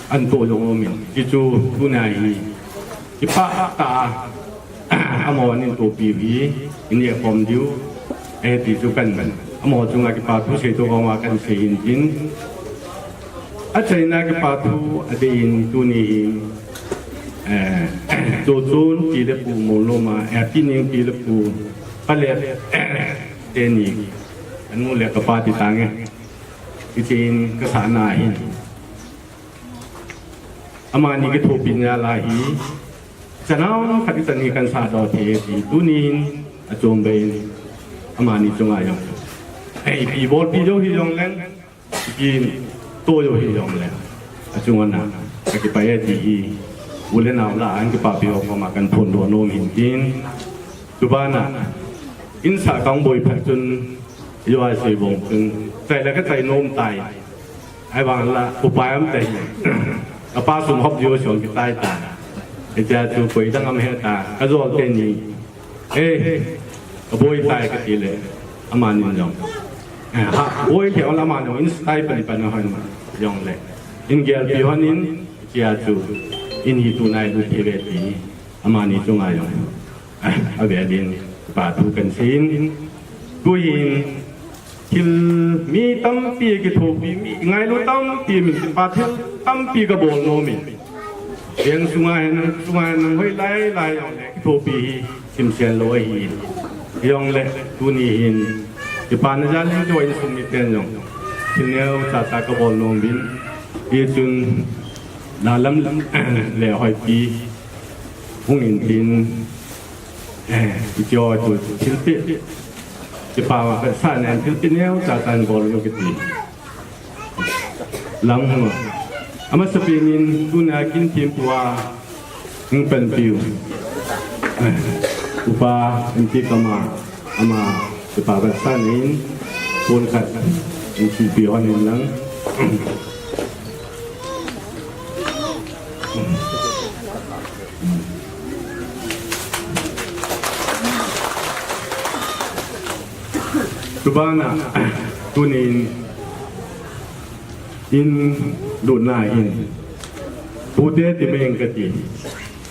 ana toh jong umin, hichu tuni a hi kipah tah a amaho ana tohpi u hi in eikhom diu ahi ti chu kahin, amaho chunga kipa thu seidoh koma kahin sei in tin, achaina kipa thu adei in tuni hin, eh, Chochon pi le pu Molnom a, eh, Pining pi le pu Palep teni, kanu le kapa ti tange. Hitin kasahna hin, amani kithopina jal a hi, chanam khat ichan hi kahin sahdoh thei e ti tunin achom bei in, amani chunga jong, eh, ipi bolpi jou hijongleng, ipi toh jou hijongleng, achunga na kakipah e ti hi u le nao lah a hin kipahpi ho koma kahin phondoh nom hin tin, tubana insah kahung boi phat chun, Io, asei bong chun, chai le kachai nom tai. Ahivang la, upai um tai. Kapa sum hop diu song kitai ta. Hitia chu koi dang um he ta. Kajol teni, eh, kaboi tai kati le, amanin jong, eh, ha, boi thei ula amanin jong in style pan pan hon jong le, in gelpi hon in, hitia chu in hi tunai lut thei ve ti, amani chunga jong avel in kipa thu kahin seiyin, tuhin thil mi tampi kithopi, mi ngailu tampi, mi kipa thil tampi kabol nom in, veng sunga hin, sunga hin, hoilai lai jong le kithopi hi simsen lou ahi. Hijongle tuni hin kipana jal in, insung miten jong thil neocha cha kabol nom uvin, hichun nalam le hoipi hung in tin, eh, ijo chu thilpeh, kipah vetsahna in thilpeh neocha cha in bol u kiti. Lam hung a, amasapen in tuna kin thempu a hung panpiu, eh, Upa M T Kama, ama kipah vetsahna in pon khat in silpi hon in lang. Tubana, tunin in lutna hin, pute ti mai ing kati,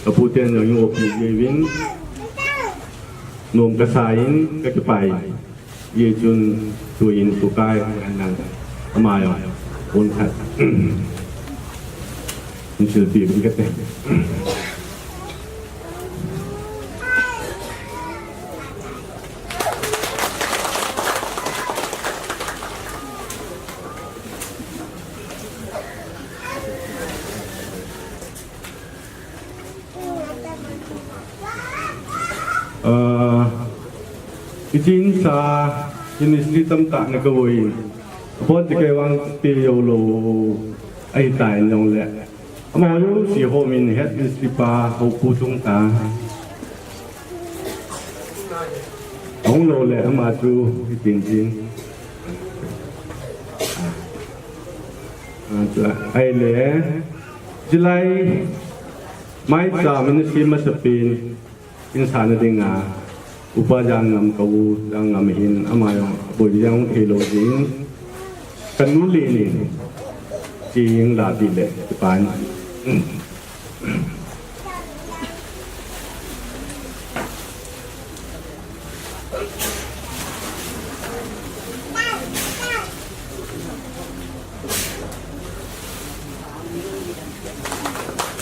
kaputen jong in opi jeh uvin, nom kasa in, kakipah in. Hichun tuin tukai anang ama jong pon khat in silpi uvin kate. Ah, ichin sa ministry tamtah na kavui. Apot ti kei vang pe jou lou ahitai jongle, amaho jouse hom in head ministry pa houpu chung ta. Ahung lou le ama chu hitin tin. Ah, chu ahile, July, Maicham in a sem masapen, in sana dinga, Upa Jangngam ka u, Jangngam hin, ama jong, boi jong thei lou jin, kanu le ni, chi hing la ti le, ti pan.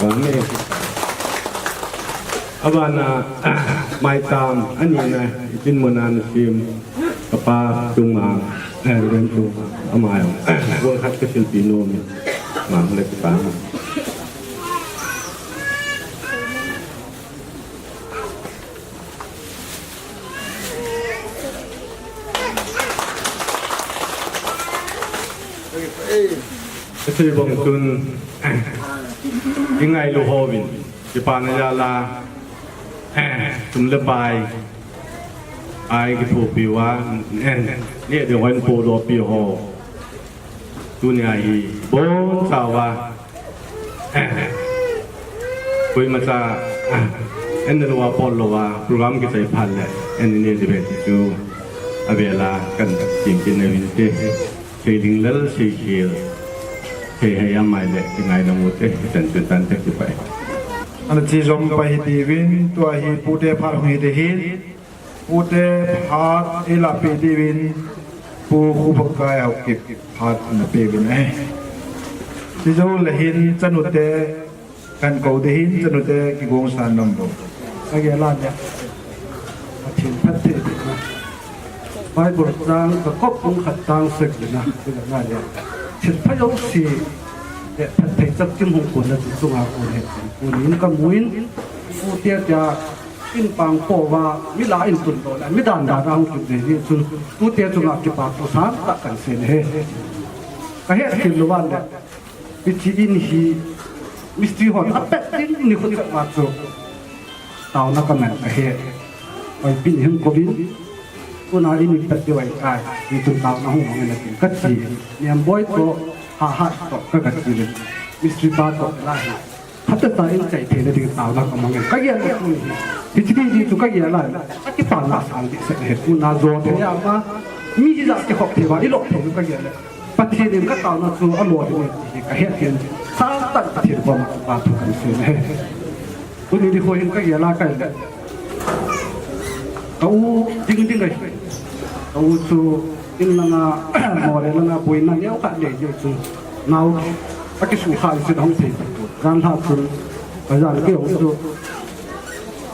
Amen. Abana, Maicham, anina, itin mona na sem, kapa chunga, eh, Reverend chunga, ama jong, bol khat ka silpi nom in, mang le pa. Kasei bang chun, i ngailu hovin, kipana jal a, sum le pai, a kithopi uva, neh ding hon podohpi ho. Tunia hi, bonchauva, koimacha, en louva, pot louva, program kichai phat le, en neh ding ve ti chu, avela, kan tin tin na vin te. Seiding lal seikhel, seihai amai le kingaidam u te, chan chu tan te kipah e. Ana chi jom pai hitiuvin, tua hi pute phat hung hite hin, pute phat eilahpeh diuvin, Pu Khubakai Haokip phat ana peuvin ahi. Chujou le hin chanu te, Kan kou ding hin, chanu te kigong san nom bou. Ka gel a le, Pathen phatthei ding na. Bible chang Jakob bung khat chang sagi na, ka gel a le. Thilpha jouse, eh, phatthei chapchim hung kon na chu chunga kon ahi. Kon in ka mu in, pute tia, in pang po va, mi la in tun to le, mi dan dan a hung tun ding hi chun, pute chunga kipa thu sang tah kan sei e. Ka het kit lou va le. Hiche in hi mistri hon apet ding nikho chet uva chu taona ka man ka he. Oi, pin hin kou vin. Tuna in i pet diu ahi tai. Hichun taona hung mang in atin ka chi. Niam boi toh, ha ha toh ka, ka chi le. Mistri pa toh la hi. Phatechan in chai theina ding taona ka mang in. Ka gel le chu hi. Hiche ding ding chu ka gel a. Ka kipana sang ding seh he. Tuna jo thei a ma. Mi hi ja kihop thei uva, i lop thei u ka gel le. Pathen in ka taona chu alo ding ahi ti hi ka het in, sang tah in Pathen koma kipa thu kan sei e. Tuni nikho hin ka gel a ka le. Ka u ding ding ahi. Ka u chu in langa, Moreh langa boina neo khat nei jeh chun. Nao, a kisukha in sin hung thei. Jan lha chun, ka jan kei hung chu.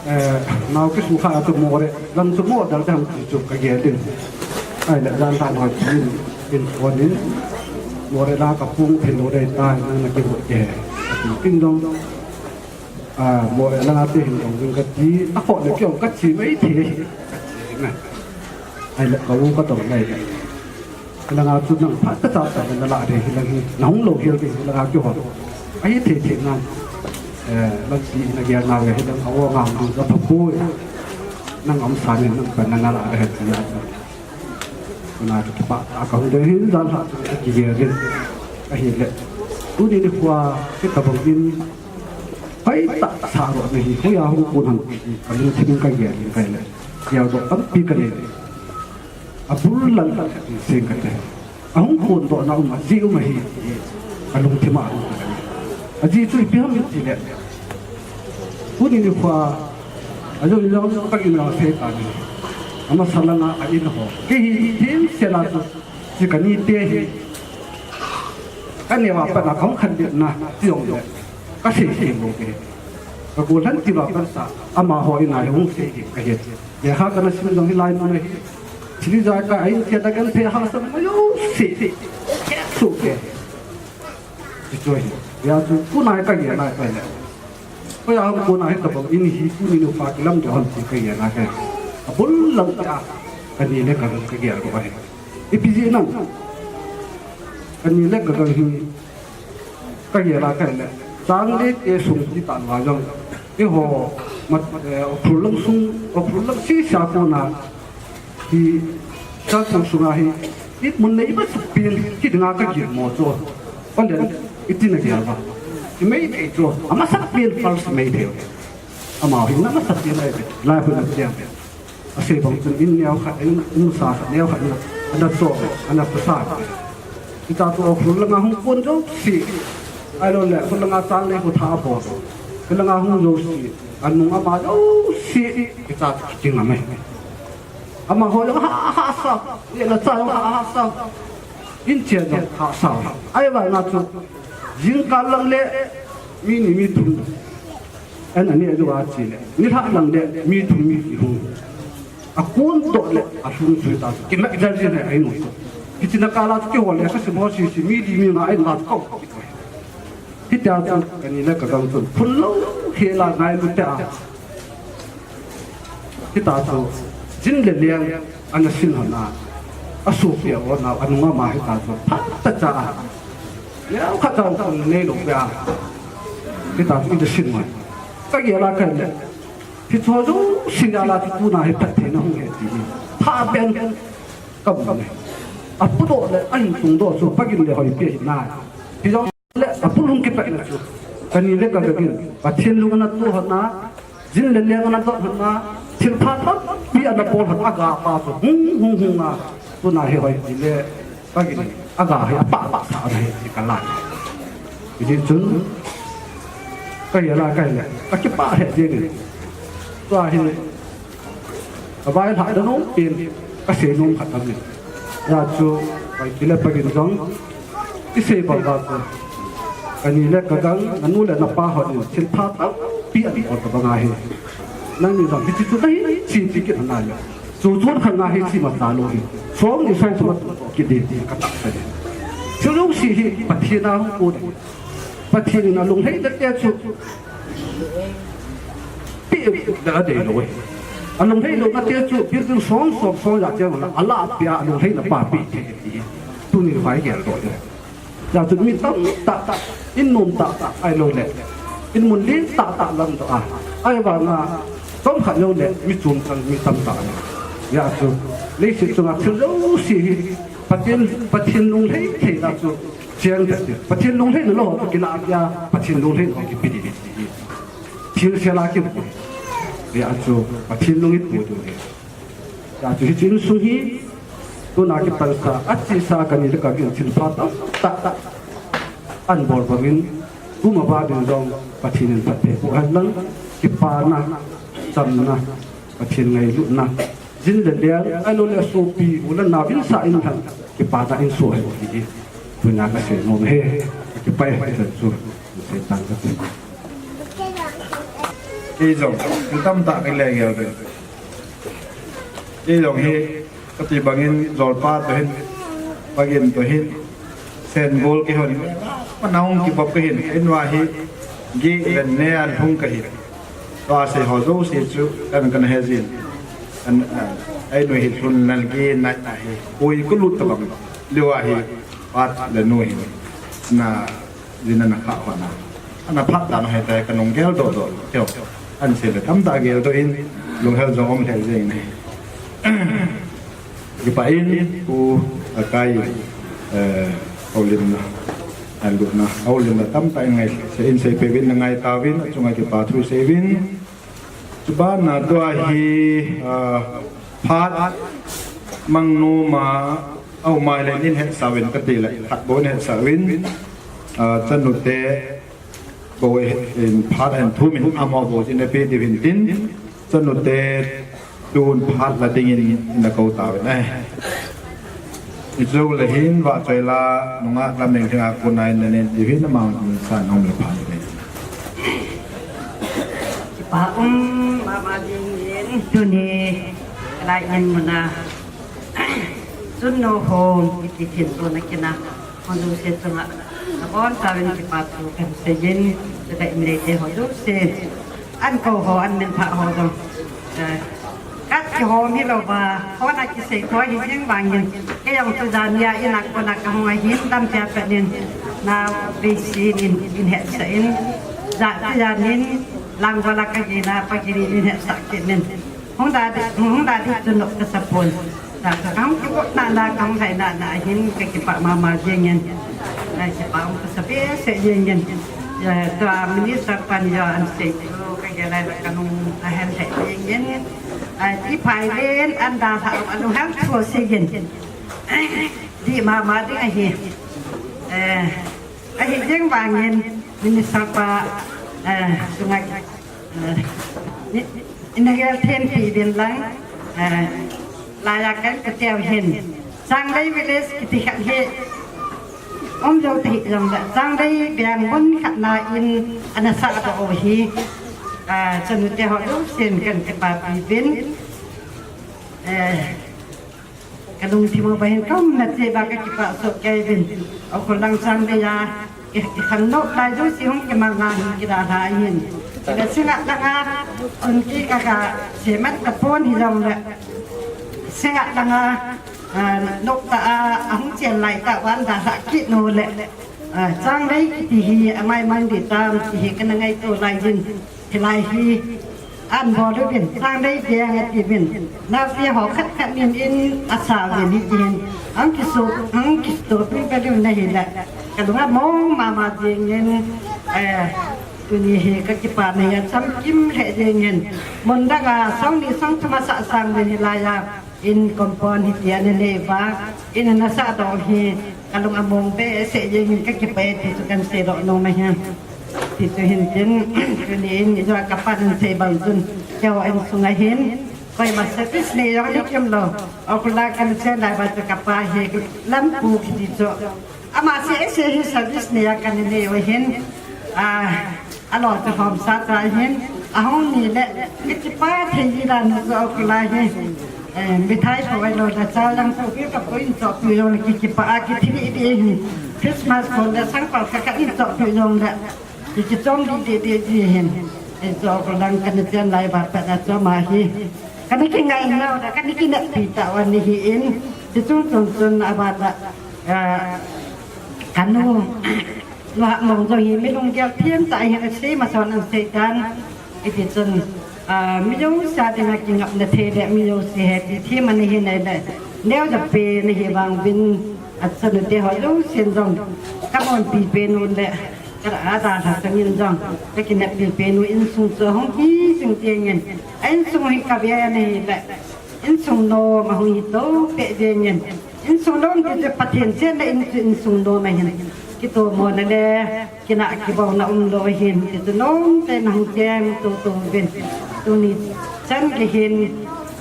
Eh, nao kisukha a chu Moreh lang chu mo dal dang ti chu ka gel in. Ahile jan lha noi tin, in phone in. Moreh la ka pung thei lou ding tai, nang na kimu e. Ati tin jong, ah, Moreh langa te hin jong ding ka ti, a kho le kei jong ka chi mai thei. Ka chi na. Ahile ka u ka dong lai le. Hilanga chu nang phatechan tah in na lah ding hilang hi, na hung lou hel ding hilanga kihon. Ahi thei thei nang. Eh, lang ti na gel na ve hilang a o ngang ding ka pha poi. Nang um san in nang pan na na lah ding hi ti a chu. Tuna chu kipah tah a ka hung ding hin jan lha chu ka kigel ding. Ahile. Tuni nikho a, hitabang in. Pai tah sa ro na hi, hoiya hung kon ham ti hi, ka lungthim in ka gel ding ka le. Gel doh tampi ka nei. Abul lang khat khat in seng kate. Ahung kondohna um a, ajeh um ahi, alungthim a um ahi. Ajeh chu ipi ham itile. Tuni nikho a, ajeh jong ka gel a sei ta ni. Amasa langa a in ho. Kei hi themsel a chu, chu ka ni te hi. Ka neo a pat a kahung khanlet na, ti jong le. Ka sei sei lou ke. Ka gollhang ti ba kan sa, amaho in a hung sei hi ka het. Lekha kana sim jong hilai mun a hi. Thil ijakai a in tia da kan phe hahsa mai jouse. Ke su ke. Ti chu hi. Hia chu tuna hi ka gel a ka le. Hoiya hung kon a hitabang in hi tuni nikho a kilamdoh ham ti ka gel a ka. Abul lang tia. Ka ni le ka gel a ka gel doh ahi. Ipi jeh ham. Ka ni le ka gel hi. Ka gel a ka le. Changlete sung ti tah uva jong. Eiho, mat, eh, Ukhrul lang sung, Ukhrul lang sisa kona. Hi, Changlete sung a hi. Imun nei masapen, kidinga ka gel mo chu. Ole, iti na gel ba. I Meitei chu, amasapen first Meitei. Amaho hi amasapen ahi. Lai hu na tiang. Asei bang chun in neo khat, in, in sa khat neo khat na, ana cho, ana pasa. Hitia chu Ukhrul langa hung kon jouse. Ahilou le, Ukhrul langa Changlei khu tha abol. Hilanga hung jouse. Anung ama jouse. Hitia chu kiting a mai. Amaho jong ha, ha sa. Ye la cha jong ha, ha sa. In che jong ha sa. Ahivang a chu. Jingkah lang le. Mi ni mi thum. An ani a chu a chi le. Nilhah lang le mi thum mi kihung. A kondoh le a lhung chu ta. Kimat jal jin hai ai noi. Hiche na kah a chu kihol le ka sim ho sisi mi li mi nga ai la chu kau. Hitia chu ka ni le ka gang chun phun lou hel a ngailu te a. Hitia chu jin le leng ana sin hon a. A sopi a on a, anung ama hitia chu phatechan a. Neokhat jong phun neilou peh a. Hitia chu iti sin ngai. Ka gel a ka le. Hiche jouse jal a chu tuna hi phattheina hung he ti hi. Pha ben ka mu le. Apu doh le ahin tung doh chu pagin le hoipi ahi nai. Hijong le apu lung kipetna chu. Ka ni le ka gagin. Pathen lung ana tu hon a. Jin le leng ana doh hon a. Thilpha tampi ana bol hon a ga pa chu. Hung hung hung a. Tuna hi hoipi le. Pagin. Aga hi apah pah sa ahi ti ka lai. Hiti chun ka hi la ka hi le ka kipah he ti ni. Tua hi ka vai lha da nom pin ka sei nom khat am ni. Ya chu ka kile pa gin jong i sei ba ba ko. Ka ni le ka gang, na nu le na pa ho ni thil pha tampi an ko ka ba nga hi. Nang ni jong hiti chu ka hi chi ti ki na ya. Chu chun kha nga hi chi ma ta lo hi. Song ni song chu ma tu ki de ti ka ta sa de. Chu lu si hi Pathen a hung ko de. Pathen in a lunglhai na te chu pi da de lo hi. A lunglhai lo na te chu building song song song ya che la a la pia a lunglhai na pa pi te ti. Tu ni vai gel do de. Ya chu mi tam ta ta, in nom ta ta, ai lo le. In mun lin ta ta lam to a. Ai va nga, tom khat lo le, mi chum chang, mi tam ta. Ya chu, le si chunga thil lo si hi, Pathen, Pathen lunglhai thei na chu, chiang ta ti. Pathen lunglhai lo, ki la ya, Pathen lunglhai lo ki pi di. Thil se la ki. Ya chu, Pathen lung i pu tu hi. Tua chu hiche insung hi, tuna kipan sa, a chesa ka ni le ka gin thil pha tam tah, tah. An bol bangin, tuma ba din jong, Pathen in phatthei boh hen lang, kipana, chamna, Pathen ngailutna, jin le lian, ahilou le sopi, u le nao in sa in hen, kipana in so hen, ti hi, tuna ka sei nom e, ka kipah e, ti chu, sei tan ka ti. Kei jong, thil tamtah ka le gel ve. Kei jong hi, kati bangin, jolpa toh hin, pagin toh hin, sen gol kihon, manung kibop kahin, in va hi, gi len ne an hung kahin. Tua sei ho jouse chu, kan kan he jin. An, ah, ai nu hi lhun nal gi nai na hi, ui kulut tabang, liu a hi, pat le nu hi, na, Jin ana kha hona. Ana phat dan hoi tai ka nung gel doh doh. Teo. An sei le tamtah gel doh in lunghel jong um lheh jeng in ahi. Kipah in u akai, eh, houlimna. An lutna. Houlimna tamtah in ngai. Sei in sei pevin na ngai tauvin. Achunga kipa thu seivin. Chubana tua hi, ah, phat mang numa, au mai le nin het sawin kati le, phat bou nin het sawin, ah, chanute bou in phat hen thumin amo bou jin ape diu hin tin, chanute tun phat la dingin na ko tauvin ahi. Ichu le hin vahchoi la nunga lameng thenga kunai na nen diu hin amang san hom le phan le. Pa um mama dingin tuni lai in muna. Chun no hom iti thin tuna kina. Hon du se chunga. Abon tauvin kipa thu kan seiyin. Tada in le te ho du se. An ko ho, an min pha ho jong. Eh, kat kihom hilou va, hon a kisei thoi hi jeng vangin. Kei jong tu jan nia in a kona kahung a hin dam tia penin. Na vei sin in, in het sa in. Ja, tu jan in, lang vala ka gina, pa gini in het sa kinin. Hung da di, hung da di tu nok ka sa pon. Sa ka hung kibot na na, ka hung hai na na hin, ka kipah mama jeng in. Ka kipah um ka sa pe se jeng in. Ya, tua minister pan ya an sei tu, ka ya lai la ka nung a hen hai jeng in. Ai, ti phai len, an da sa, an hang thua se jeng. Di mama ding ahi. Eh, ahi jeng vangin, minister pa, eh, sungai. Eh, i, i na gel then pi din lang, eh, laiya kan ka teu hin. Changlei village kiti khat hi, um jou te hi jong le. Changlei biang bun khat na in ana sa ta o hi. Eh, chanu te ho lu sin kan kipa pi din. Eh, Ka lungthim uva hin kaum na che ba ka kipah soh kei uvin. Aw khol lang sang de ya. I, i khang nok lai jouse hung kimang a hin kida lai hin. Ka singa langa, chun ki ka ka semat ka pon hi jong le. Singa langa, ah, nok ta a, a hung chen lai ta van da sa ki no le. Ah, Changlei kiti hi, amai mang di tam, ti hi ka na ngaito lai jin. Hilai hi, an bol uvin, Changlei biang ati uvin. Naote ho khat khat nin in asa uvin hi tin. Ang kisu, ang kisu pin ka lim na hi la. Ka lunga mong mama jing in, eh, tuni hi ka kipa na ya chamkim he jing in. Mun dang a, song ni song thum a sa sang uvin hilai a. In compound hi tia na le va, in na sa dong hi, Kalung among behseh jeng in kakipah e ti chu kahin seidoh nom ahi. Ti chu hin tin, tuni in ijeh a kapan ahin sei bang chun, keiho insung a hin koima service nei jong nei kimlou. Ukhrul a kana chen lai uva chu kapa hi Lampu kiti chu, ama seh seh hi service nei a kana nei u ahin. Ah, alou chu Homsa cha hin, ahung ni le, kakipah thei ji dan chu Ukhrul a hi. Eh, mithai po ailou le, cha lang po, pi ka po in cho pi jong le, kikipah a kithileh deh hin. Christmas kon le sangpal khat khat in cho pi jong le, kikichom deh deh deh deh hin. Eh, cho ko lang kana chen lai uva pat a cho ama hi, kana kingai nau da, kana kineppi tauva ana hi in. Ti chung chung chun aba ta, eh, kanu, nu Hatmong jong hi mi lunggel thim tah ahin, asei masa un ahin sei tan. Hiti chun, ah, mi jouse a dinga kingapna thei le mi jouse hepi thim ana hi nai le, neo ja pen ahi vang uvin, achanu te ho jousen jong kamonpi pen u le, ka adalha chang in jong kakineppi pen u, insung chu ahung hi jing jeng in, a insung hi kave ana hi le, insung nom ahung hi to peh jeng in, insung nom ti chu Pathen chenna in chu insung nom ahin, kitomona le kinah kibouna umlou ahin, ti chu nomtah in ahung cheng toto uvin. Tuni chan gei hin,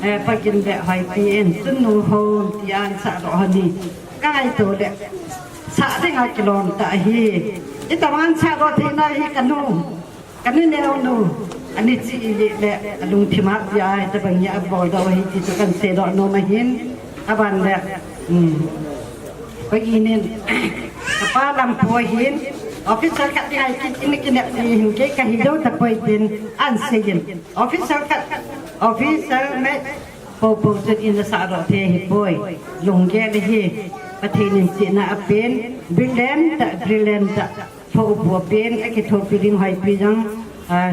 eh, Pagin le Hoipi in Chunnu Home ti a ahin sahdoh u hi, kangaito le sah dinga kilom tah ahi. Itobang sahdoh theina hi kanu, kanu neo nu, ani chi i le, alungthim a pia, itobang hi abol doh u ahi ti chu kahin seidoh nom ahin. Aban le, um, Pagin in, kapa Lampu hin, officer khat dinga kit in kineppi hin, kei kahi jou tapoi tin ahin sei in. Officer khat, officer me, po po chun in asahdoh thei ahipoi. Lunggel ahi, Pathen in chihna apen, brilliant tah, brilliant tah. Tho upu apen, akithopi ding Hoipi jong, ah,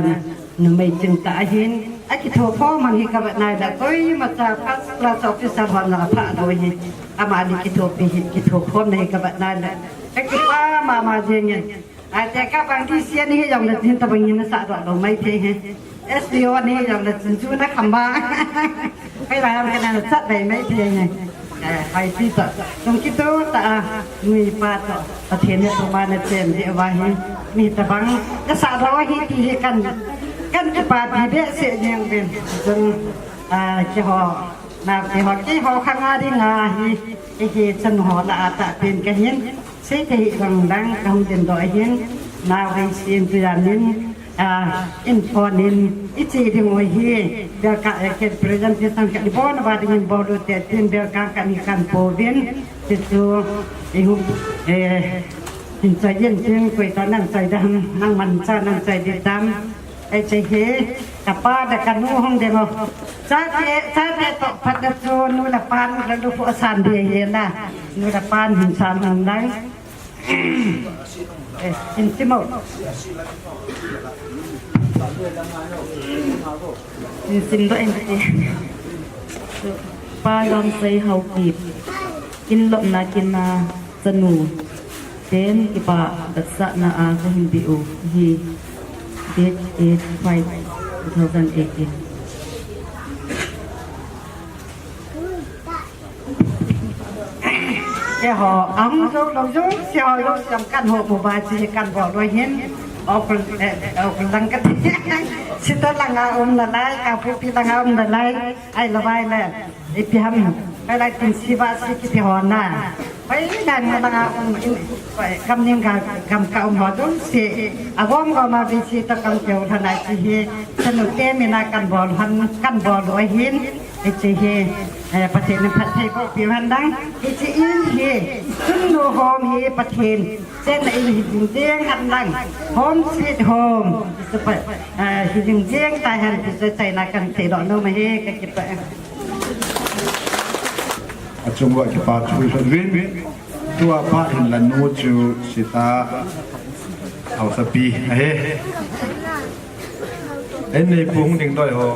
numei ching tah ahin, akitho khom mang hi kavet nai le, koima cha first class officer hon jong aphah lou hi, ama ni kithopi hi, kitho khomna hi kavet nai le, kakipah mama jeng in. Ai te kabang D C ana hi jong le tin tobang hin asahdoh lou mai thei hi. S D O ana hi jong le chun chu na kham ba. Hoilai ham kana chat dai mai thei hi. Eh, Hoipi toh. Chung kitoh tah a, nu le pa toh. Pathen in tuma na chen ding uva hi. Mi tobang, kasahdoh u ahi ti hi kan, kan kipapi behseh jeng uvin. Chung, ah, keiho, na keiho, keiho khang a dinga hi, kei hi chanu ho lah a tahpen kahin sei thei hih vang lang kahung dingdoh ahin, nao hei sin tu jan in, ah, in phone in, i che ding u ahi, welcome, eh, kei presentation khat i bol uva ding in bol u te tin welcome khat hi kan pouvin, ti chu, i hu, eh, in chai in tin koi toh nan chai ding ham, nangman cha nan chai ding tam, Ei, che hi, kapa le kanu hung ding o. Chate, chate toh phat le chu nu le pan le lu phu asan ding ahi na. Nu le pan hin san hung lang. Eh, in sim o. In sim doh in ti. Pa Lawmsei Haokip. Kin lopna kin a chanu ten kipah vetsahna a kahin pe u hi, date eight five two thousand eighteen. Keiho, ahung jou lou jouse ho, jouse jong kan ho mu ba chi kan bol u ahin, Ukhrul, eh, Ukhrul lang kati, Sita lang a um nalai, Kangpokpi lang a um nalai, ahilou vai le. Ipi ham, hoilai tin siva si kiti ho na. Hoilai na langa um, in, hoi, gam ning ga, gam ka um ho jouse. Agom gom a V C toh kam keu lhon a chi hi. Chanu te min a kan bol lhon, kan bol u ahin. Hiche hi, eh, Pathen in phatthei boh piu hen lang. Hiche in hi, Chunnu Home hi Pathen chenna in hi jing jeng hen lang. Home sweet home. Super, eh, hi jing jeng ta hen ti chu achaina kan seidoh nom ahi, kakipah e. Achung uva kipa thu lhon uvin. Tua pa in la nu chu Sita Haosapi ahi. Ei, nei pu hung ding doi ho.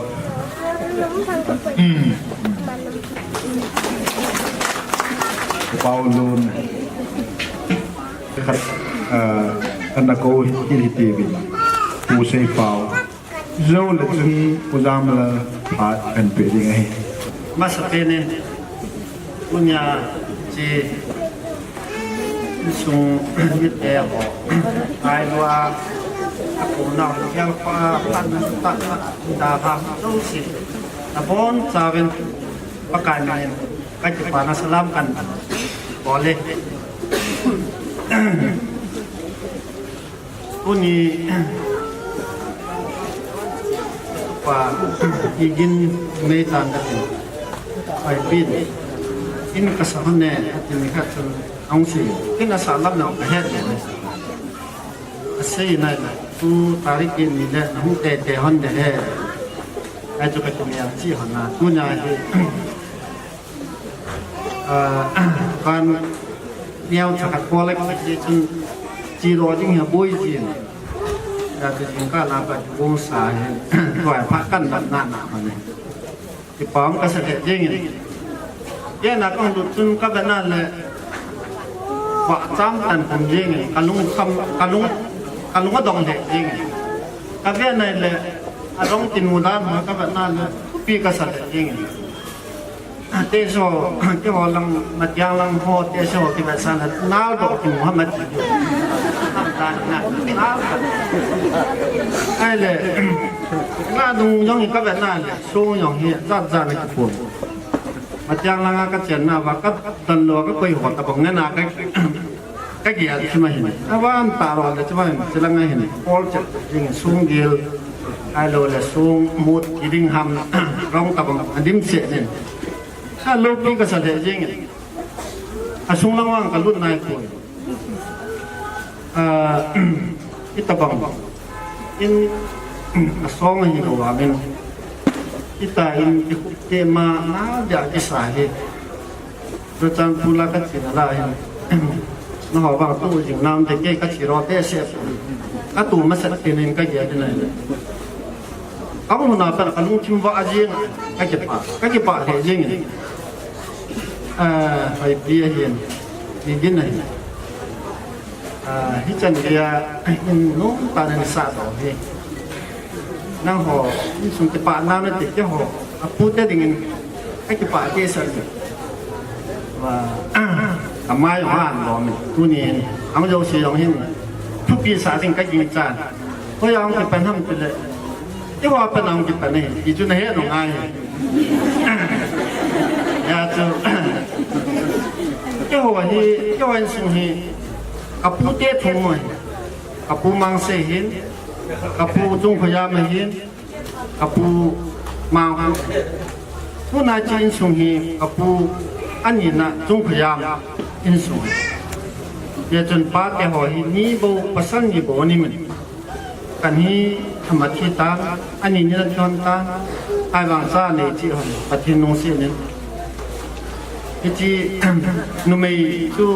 Hmm. Pau Lun. Khat, ah, ana ko hi, hi, hi, ti uvin. Pu Seipau. Jou le chun Pu Jamlal phat kan pe ding ahi. Masapen in, Pu Nia chi, Sung mite ho. Ai lua. Aku nau gel pa, pan ta ta ta ha. Sung si. Abon saven. Pakai main. Kaki pa na salam kan. Boleh. Tuni pa igin mei tan ka tin. Ai pin. In ka sa ne, ka tin ka chun ang si. Kin a sa lam na ka het ne. A sei nai na. Tu tarik in ni le na hu te te hon de he. Ai tu ka tu ne ang chi hon na. Tu na he. Kan niau cha khat ko lek chi chun chi ro ding ha boi chi. Ya te jing ka la ka ju bong sa he. Ko ai pha kan lam na na ma ne. Ti pam ka sa ke jing in. Ye na kong du chun ka ba na le. Ba cham tan kum jing in. Ka lung kham, ka lung, ka lung a dong he jing in. Ka ve nai le. A dong tin mu dan ma ka ba na le. Pi ka sa ke jing in. Te so, ke ho lang, Matiang lang ho, te so, ke ba san, nal do ki Muhammad ki. Ai le, nga dung jong ka ba na le, so jong hi, za za na ki pon. Matiang lang ka chen na ba, ka dan lo ka koi ho ta bang na ka. Ka gia chi ma hin. A van ta ro le chi ma hin. Chi la nga hin. Paul che jing sung gil. Ai lo le sung mut ki ding ham. Rong ta bang a dim se nen. Ka lo pi ka sa le jing. A sung lang wang ka lut nai ko. A, i ta bang. In, a song hi lo wa min. I ta in i khu te ma na ja ki sa hi. Churachandpur la ka chin a la hin. Na ho bang tu jing nam te ke ka chi ro te se. Ka tu ma sat te nin ka ge te nai. Ka hung na pa ka lungthim va a jing ka ke pa. Ka ke pa he jing. Ah, hai pi a hin. Ni din nai. Ah, hi chan dia in nung ta nin sa to hi. Nang ho, in sung te pa na na te ke ho. A pu te ding in. Ka kipah te sa ni. Wa, a mai ho an lo mi. Tuni, ang jo si jong hin. Thupi sa ding ka ging chan. Ko jong kipan ham ti le. Keiho pan ang kipan e. Kei chu na he nung ai. Ya chu. Keiho hi, keiho insung hi. Ka pu te thum mo hi. Ka pu Mangse hin. Ka pu Chungkhoyam hin. Ka pu Mangkhu. Tuna chu insung hi ka pu ani na Chungkhoyam insung. Ye chun pa te ho hi ni bou pasal ni bou ni min. Kan hi thama thi ta, ani ni na thon ta, ai vang cha nei chi hon, Pathen nungsi nin. Hichi numei chu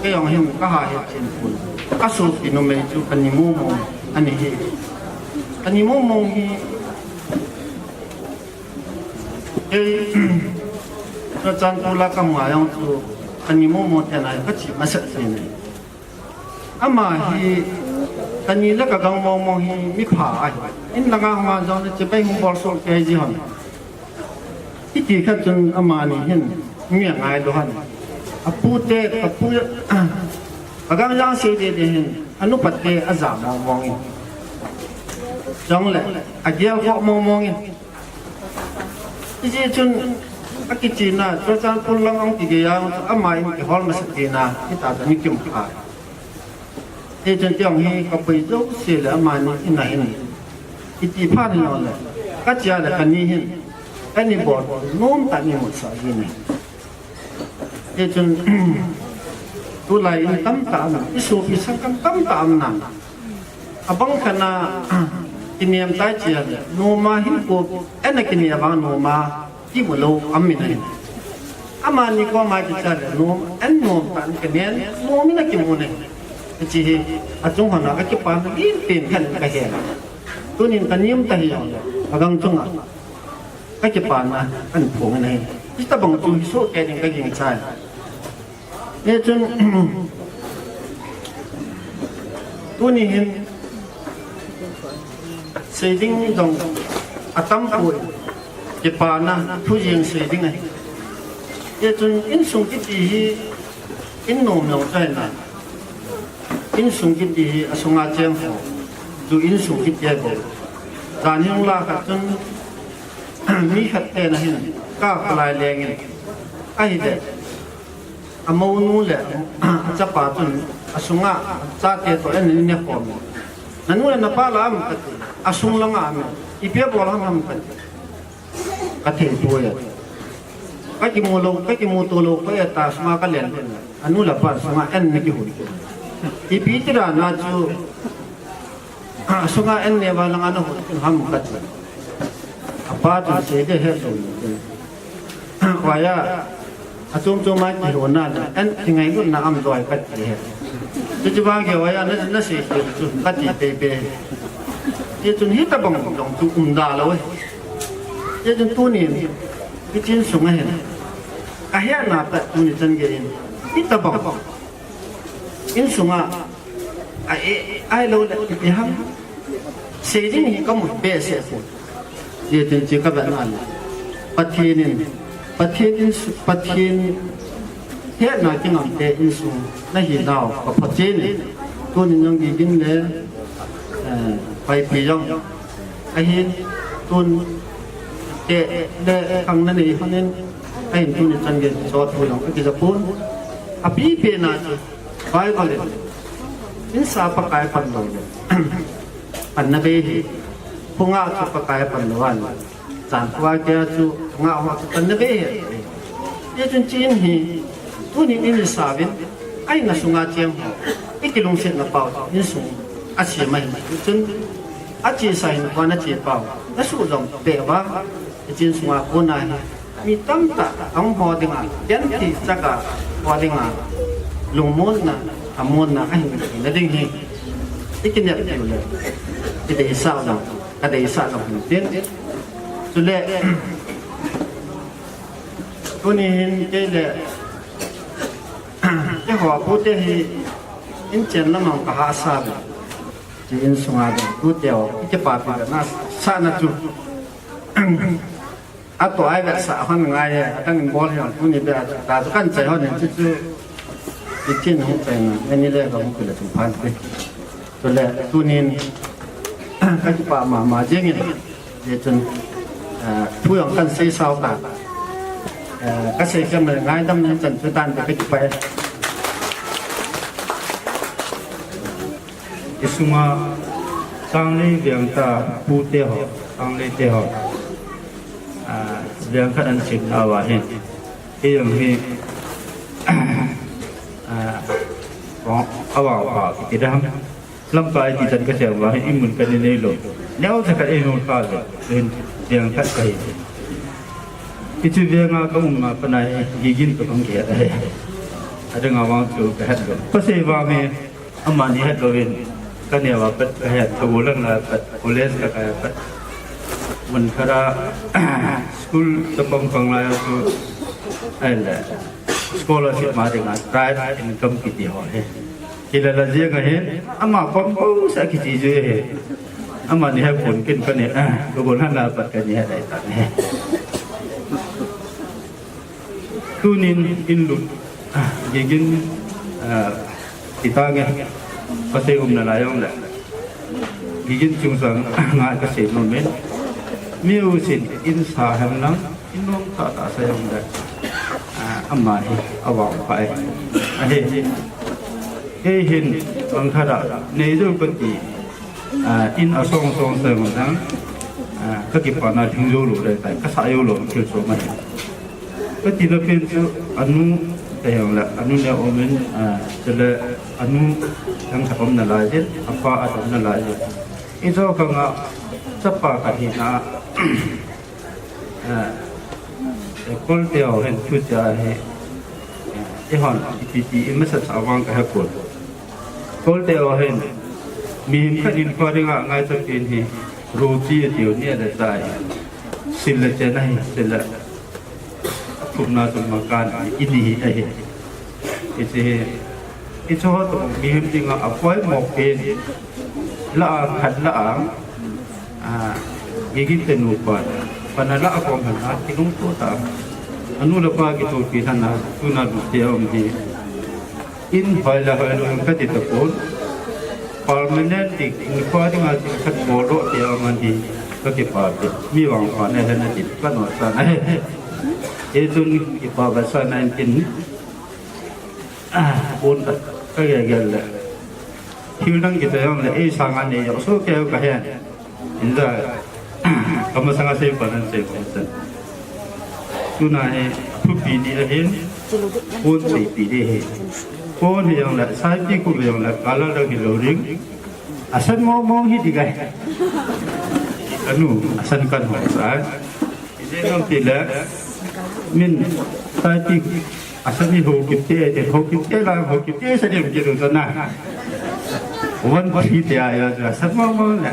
Kei jong hin ka ha he chen pun. Ka sopi numei chu ka ni momo ani hi. Ka ni momo hi. Kei, ka chan ko la ka ma jong chu ka ni momo te na ka chi ma sa te ne. Ama hi ka ni la ka gang momo hi mi pha ai. In la nga ma jong ne che bai hung bol sol ke ji hon. Hiti khat chun amani hin mi a ngai lou hon. A pu te, a pu, a gang jang sei te te hin, a nupa te a ja mong mong in. Chong le, a gel kho mong mong in. Hiti chun, a kichi na, Churachandpur lang ong kigei a, ama in kihol masa ti na, hita ta ni kim kha. Hichun tiang hi ka pui jouse le amani in a hin. Iti phat hi no le. Ka chia le ka ni hin. Ka ni bol nom ta ni mut sa hi ne. Hichun tulai in tam ta am. I sopi sang kan tam ta am na. Abang kana kiniam tai chia le. Noma hin ko en a kiniam bang noma. Kimu lou, amin ahin. Amani koma kicha le nom, an nom tan kenen, nom in a kimu ne. Hichi hi, achung hon a ka kipana, in pen khan ka he. Tunin ka niam ta hi jong le, a gang chunga. Ka kipana, an phong in ahin. Hitabang chu hi so ke ding ka ging chai. Hichun, tuni hin, sei ding jong atam poi, kipana, thu jeng sei ding ahi. Hichun, insung kiti hi, In nom jong chai na. Insung kiti hi asunga cheng ho. Chu insung kiti ahi bou. Jan hung la khat chun mi khat te na hin ka kholai leng in. Ahile. Amonu le achapa chun asunga chate to en in ne khom. Nanu le napa la am kati. Asung langa am. Ipi abol ham ham kati. Ka thei poi. Ka kimu lou, ka kimu to lou, ka eta sunga ka len. Anu le apa sunga en na kihon. Ipi tira na chu, sunga en ne va langa na hon ham kati. Apa chun sei de he lou. Waya, achom chom a kihon na, en kingailutna am doi kati he. Chuchu vang ke waya na, na sei chu kati pe pe. Hichun hitabang jong chu um da lou e. Hichun tunin, hiche insung a hin. Ka hetna tah tuni chan gei in. Hitabang. Insunga, a e, ahilou le, ipi ham. Sei ding hi ka mu behseh poi. Hichun chu ka vet na le. Pathen in, Pathen in, Pathen hetna kingam te insung na hi nau ka pha chen in. Tunin jong Gigin le, eh, Paipi jong. Ahin tun te le khang na nei hon in. Ahin tuni chan gei so thu jong ka kija pon. Apipen na chu Bible in, insa Pakai pan lou le. Pan na be hi. Phunga chu Pakai pan lou an. Chan khua kia chu nga ho chu pan na be hi. Hichun chin hi. Tuni in sa vin. Ai na sunga cheng ho. I kilungset na pau. Insung. Asem ahi. Chun. Achesa hin kua na che pau. Na su jong pe va. Hiche insunga kona hi. Mi tamtah, ahung ho dinga, genthei chaga ho dinga, lungmonna, amonna, ahin na ding hi. I kinep diu le, i deisah u, ka deisah u hin tin. Chule, tuni hin kei le, keiho pute hi, inchen lamang ka hahsa ve. Hiche insunga ding, tute ho, i kipapi ve na, sahna chu. Atoh a i vetsah hon ngai e, adang in bol hi hon, tuni beh a chu, ta chu kan chai hon in chu chu, i chin hung chai na, ani le ka hung kile chu phan te. Chule, tunin, ka kipah mama jeng in, hichun, eh, thu jong kan sei sao ta. Eh, ka sei khem le ngaidam in chan chu tan te ka kipah e. I sunga Tanglei veng ta pute ho, Tanglei te ho. Ah, veng khat an chim na va hin. Kei jong hi, ah, a va va kiti dam. Lamkai ti chan ka sei va hin i mun ka nei nei lou. Neo sa ka ei hung ka le. Hin veng khat ka hi. Hiche veng a ka um ma pa nai Gigin ka bang ke ai. Adang a vang chu ka het lou. Ka sei va mi Amani het louvin, ka neo a pat ka het, ka gollhang lai a pat, college ka kai a pat. Mun khat a, school ka pang pang lai a chu, ahile, scholarship ma dinga, tribe income kiti ho hi. Kilala jeng ahi, ama pang bou sa kiti ju hi. Amani het pon kin ka ne, ka gollhang lai a pat ka ne het lai ta ne. Tunin in lut, ah, Gigin, ah, kita nge, pasal um na lai jong le. Gigin chungchang ngai ka sei nom in. Mi u sin in sa hem lang, in nom ta ta sa jong le. Ah, ama hi, a vang pai. Ahi, kei hin, bang khat a, nei jou ka ti. Ah, in a song song sa ngon dang, ah, ka kipana thing jou lou le tai, ka sa jou lou thil so mai. Ka tina pen chu anu te jong le, anu ne om in, ah, chule anu jong khat om na lai jin, apa a om na lai jin. I jo ka nga chapa ka hi na, Eh, eh, Kolte ho hin thu cha hi, eh, i hon, ipi ti, i masa cha vang ka he pon. Kolte ho hin, mihem khat in kho dinga ngai cha pen hi, roti a tiu ni a le cha hi. Sil le chen ahi, sil le. Thumna chu makan, i ni hi ahi. Hiche hi, hiche ho toh mihem dinga apoimo pen, la a khat la a, a, Gigin te nupa, pana la a kom han a, kilungto ta. Anu le apa kithopi lhon a, tuna lut te a um hi. In hoi la hoi lo kati tapon. Permanent ti, in koi ding a ti khat bol lo ti a man hi kakipah te. Mi vangpha na hen na ti ka no sa na he. E tun kipah ba sa na in kin. Ah, pon ka ka ge ge le. Thil dang kita jong le, ei sanga nei jong so keu ka hen. Inda, kamasanga sei panan sei panan. Tuna hi, thupi ni ahin, pon seipi ni hi. Pon hi jong le, saipi khu jong le, kala dang hi lo ring. Asan mong mong hi di gai. Anu, asan kan ho sa. Ije nong ti le, min, saipi, asan ni ho kit te, te ho kit te la, ho kit te sa ni ho kit te na. One three te a ya, sa mong mong le.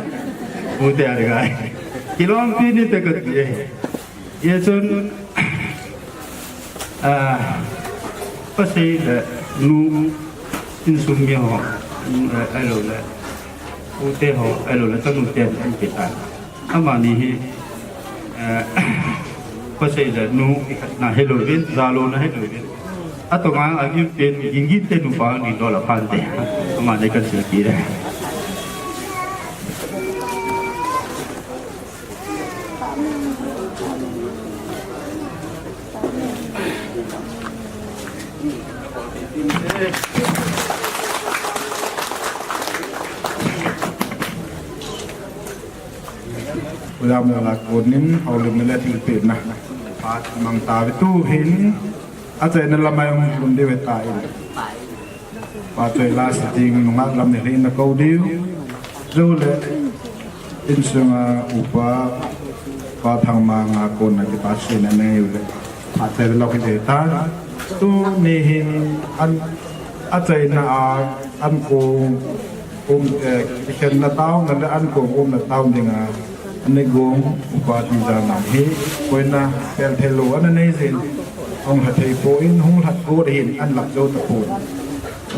Pu te a ga. Kilom pi ni te ka ti e. Ye chun, ah, pasei le nu insung mi ho, mm, eh, alo le. Pu te ho, alo le, tanu te ho, pu te ta. Amani hi, eh, pasei le nu, na hello vin, zalo na hello vin. Ato nga, a gin pen, gin gin te nu pa, ni dola pan te. Amani kan sila kira. Ulam la konin, haulim le thil pe na. Pat mang ta ve tu hin, achaina lamai um lum de ve ta in. Pa choi la sitting nunga lam ni hlin na ko diu. Zo le insunga upa pa thang ma nga kon na ki pa sin na nei le. Pa choi lo ki de ta. Tu ni hin an achaina a an ko um, eh, khen na tau na le an ko um na tau dinga. Ani gong upa ti ja nam hi, koina pel thei lo ana nei jin, hung lha thei po in, hung lhat go de hin, an lak jo ta po.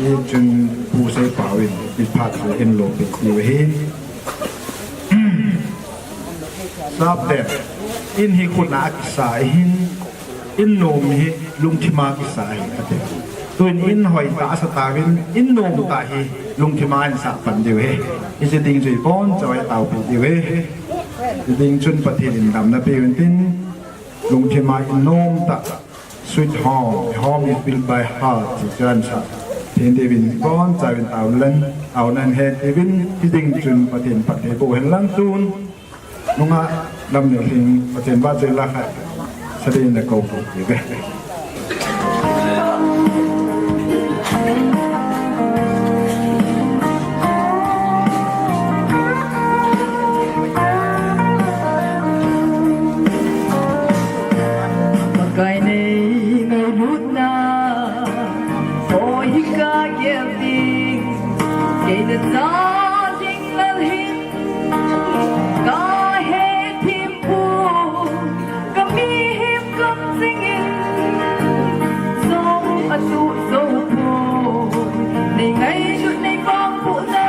I chun pu sei pau in, i phat le in lo pe ti ve hin. Sap te, in hi khut na a kisa hin, in nom hi lungthima kisa hi ati. Tuin in hoi ta asa ta vin, in nom ta hi lungthima in sa pan diu hi. Isi ding jui pon, chawai tau pi diu hi. Ding chun Pathen in damna pe uvin tin, lungthima in nom ta, sweet home, a home is built by heart, ti chan sa. Tin David bon, David Aulan, Aulan he David, ti ding chun Pathen Pathen bo hen lang tun, nunga lam ne hing, Pathen ba chela kha, sa ding na ko ko ti ve. Pakai nei ngailutna, oi hi ka gel ding, kei na cha ding lal hin, ka he thim phu, ka mihem kam jing in, jong a tu zo phu, nei ngailut nei pang phu na,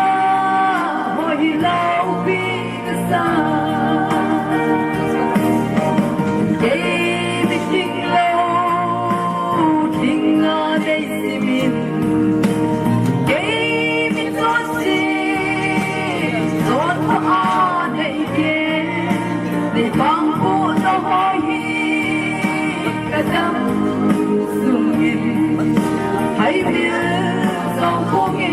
hoi hi lau pi. Hai bil song kong e.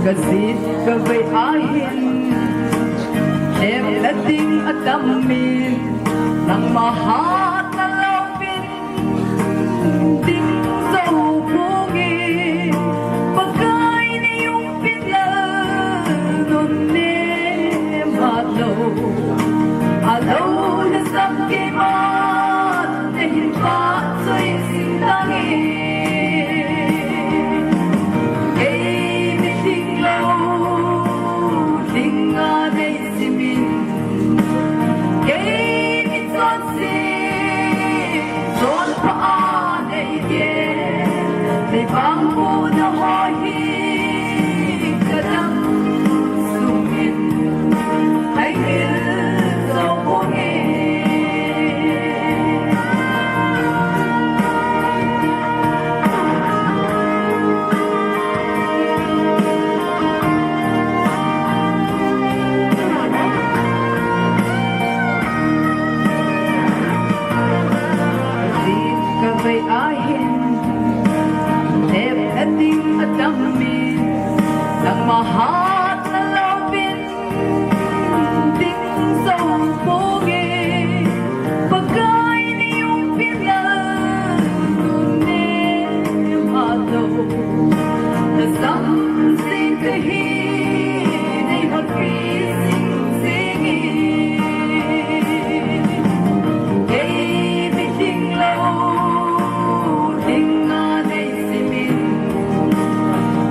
Ka sit ka vei a hin, lem na ding a tam in, nangma hat na lo pin, ding zo kong e. Pakai na yung Pinal nun ne ma lo, a lo na sam ke ma, te hin pa soi sing tang e. Kei mi ding lo, ding a nei simin. Kei mi chon si, Pahat na lo bin ding zo pong e, Pakai ni um pin na nun ne ma lo. Na sam sing kahi nei hot pi sing sing e. Kei mi ding lo, ding a nei simin.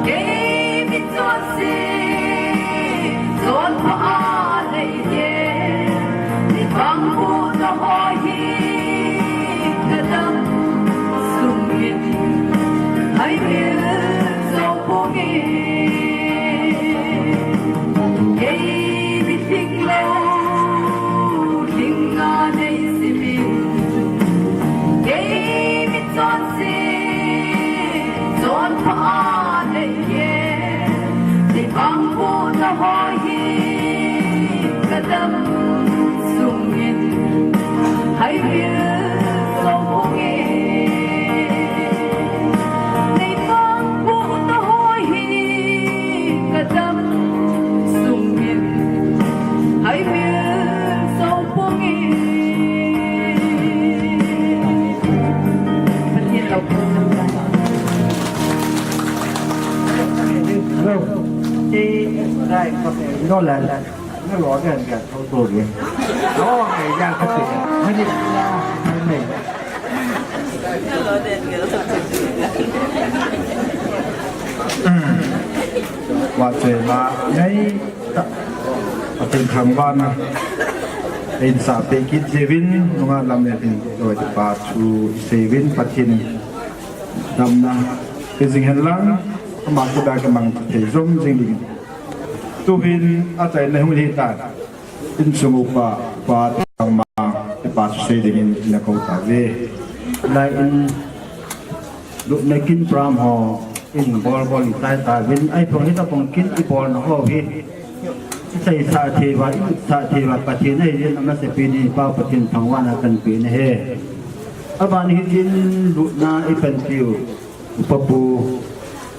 Kei mi Chonse, chonpha a nei e, nei pangbuhna ho hi ka dam sungin hai vil zo pong e. Nei pangbuhna ho hi ka dam sungin hai vil zo pong e. Pathian lo. Hello. Ti, dai, ko te, no la la. No lo den ga, to to ge. No, ai ya ko te. Mani la, mani. Wa che la, nei. Pathen thangvahna eihin sahpeh kit jiuvin, nungah lam le hin, Lord Pa thu isei uvin, Pathen damna pe jing hen lang, ama kipa kamang thei jom jing ding. Tuhin achaina hung hi tan, insung upa, pa thangvah, pa thu sei dingin ina kou tauve. Lai in Lupna kin pram ho, in bol bol in tai ta vin, ai phong hi ta phong kin i bol na ho hi. I sai sa thei va, i sa thei va, Pathen ahi din, ama se pi ni pa Pathen thangvahna kan pe na he. Aban hi din lupna i pan piu, pa pu,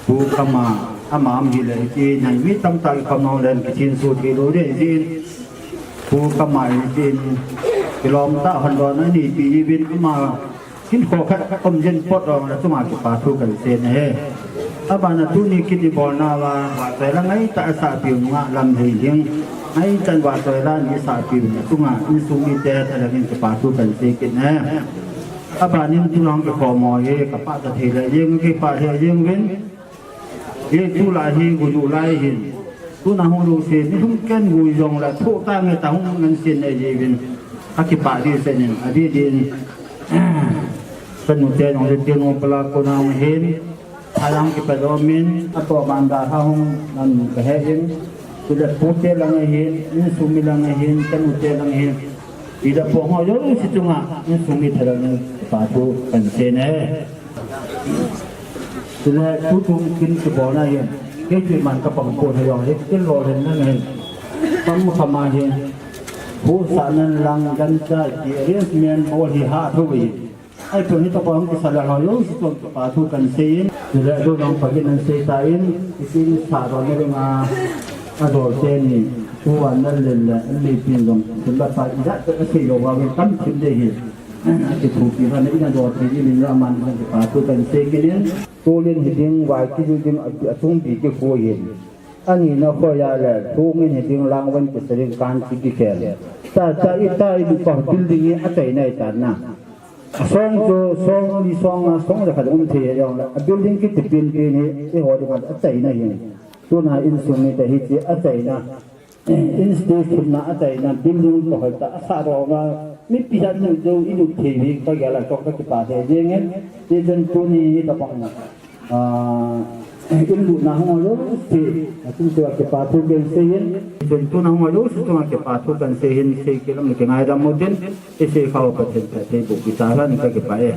pu kama, ama am hi le ki, nai mi tam ta i kam no len ki thin su thei lo de din. Pu kama i din, kilom ta hon do na ni pi i vin ama, Kin kho khat khat om jin pot rong la chunga kipa thu kan sei na he. Abana tuni kiti bol na va, va choi la ngai ta sa piu nunga lam hei ding. Ngai chan va choi la ni sa piu na chunga insung mite ta la kin kipa thu kan sei kit na he. Abanin tu long ki kho mo he, ka pa ta thei la jing, ki pa thei jing vin. Hi tu lai hi, gu du lai hin. Tuna hung lu si, ni hung ken gu jong la, thu ta nge ta hung ngan sin nei ji vin. A kipa di se nin, a di din. Ka nu te nong le ti nong pala ko na hung hin. Tha lang ki pa do min, a to ban da ha hung nan ka he hin. Tu le pu te lang hin, insung mi lang hin, ka nu te lang hin. Ida po ho yo si chunga, insung mi tha lang pa tu kan se ne. Tule tutu kin kibol na hin, kei chu man ka pang pon ha jong hi, kin lo len na hin. Pam kha ma hin, hu sa nan lang gan cha ki arrangement bol hi ha thu hi. Ai pon hi to pang ki sa la ho yo si tong pa thu kan sei in. Tule do nong pa kin nan sei ta in, kin sa do ne nga a do te ni, tu wan nan len le, an li pin dong, tun la pa i da ka sei lo wa tam thim de hi. Aki thupi hana ina do thei in la man in kipa thu kan sei kit in. Tulin hi ding vai ki ju ding a, a chung bi ki khu hin. Ani na khoya le thung in hi ding lang wan ki sa ding kan chi ki khel. Ta ta i ta i pa building i a chai nai ta na. A song chu song ni song a song le khat um thei jong la. A building ki ti pin pin hi i ho ding a chai na hin. Tuna insung ni ta hi chi a chai na. In stage thumna a chaina building tohoi ta a sa ro nga mipi jat nu jo i nu thei vi ka gel a chok ka kipa thei jeng in. Ti chen tuni hi ta pang na. Ah, in lutna hung lo si, a tum tua kipa thu kan sei in. Ti chen tuna hung lo si tua kipa thu kan sei hin sei kilam ni kingai dam mo din. I sei khau pa chen ta thei bu ki ta ran ka kipa e.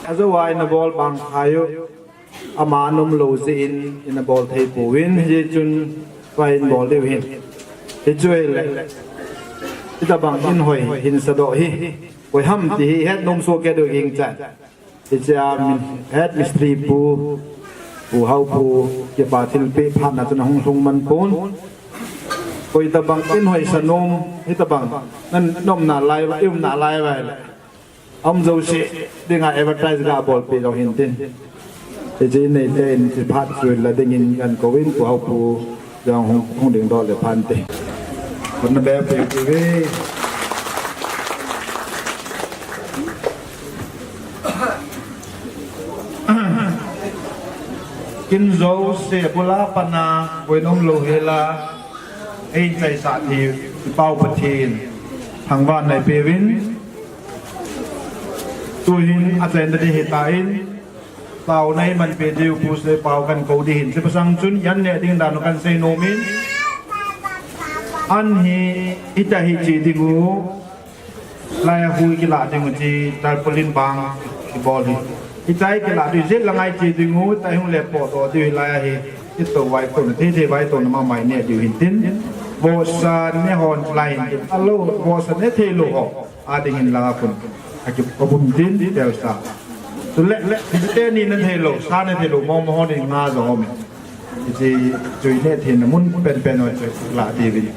Ajo wai na bol bang khayo. Ama nom lo jeh in, ina bol thei pouvin, hijeh chun, va in bol diu hin. Hichu hile, hitabang in hoi, hin sa doh hi. Koi ham ti hi, het nom soh kei diu ging chan. Hichea min, het mistri pu, Pu Haopu, kipa thilpeh phatna chun ahung lhung man pon. Koi tabang in hoisa nom, hitabang, nan nomna lai, i umna lai vai le. Aum jouse dinga advertise ga bolpeh lou hin tin. Hiche neite in hiche phat chu la dingin kan kou in, Pu Haopu jong hung, hung dingdoh le phan te. Kon na be pe pe ve. Kin jouse bula pana, boina umlou hela, eichaisah thei Pau Pathen thangvahna ipeuvin. Tuhin achaina ding ahitan, taona imanpeh diu Pu Seipau kan kou ding ahin, chuphat chang chun, i-an neh ding dan u kan seinom in, an hi, hitia hi che ding u, laiya hui kilah ding u che, tarpaulin bang kibol hi. Hitia hi kilah ding u, jet langa che ding u, tai hung le potdoh diu hi laiya hi. Ito vaitona, thei thei vaitona mama ineh diu hin tin. Vohsa neh hon lai hin tin. Alou, vohsa neh theilou ho a dingin langa khun akipum tin, telsa. Chule, le, teni neh theilou, sa neh theilou, momo hon in nga jong um in. Hiche chu ineh theina mun penpen ho chu lah diuvin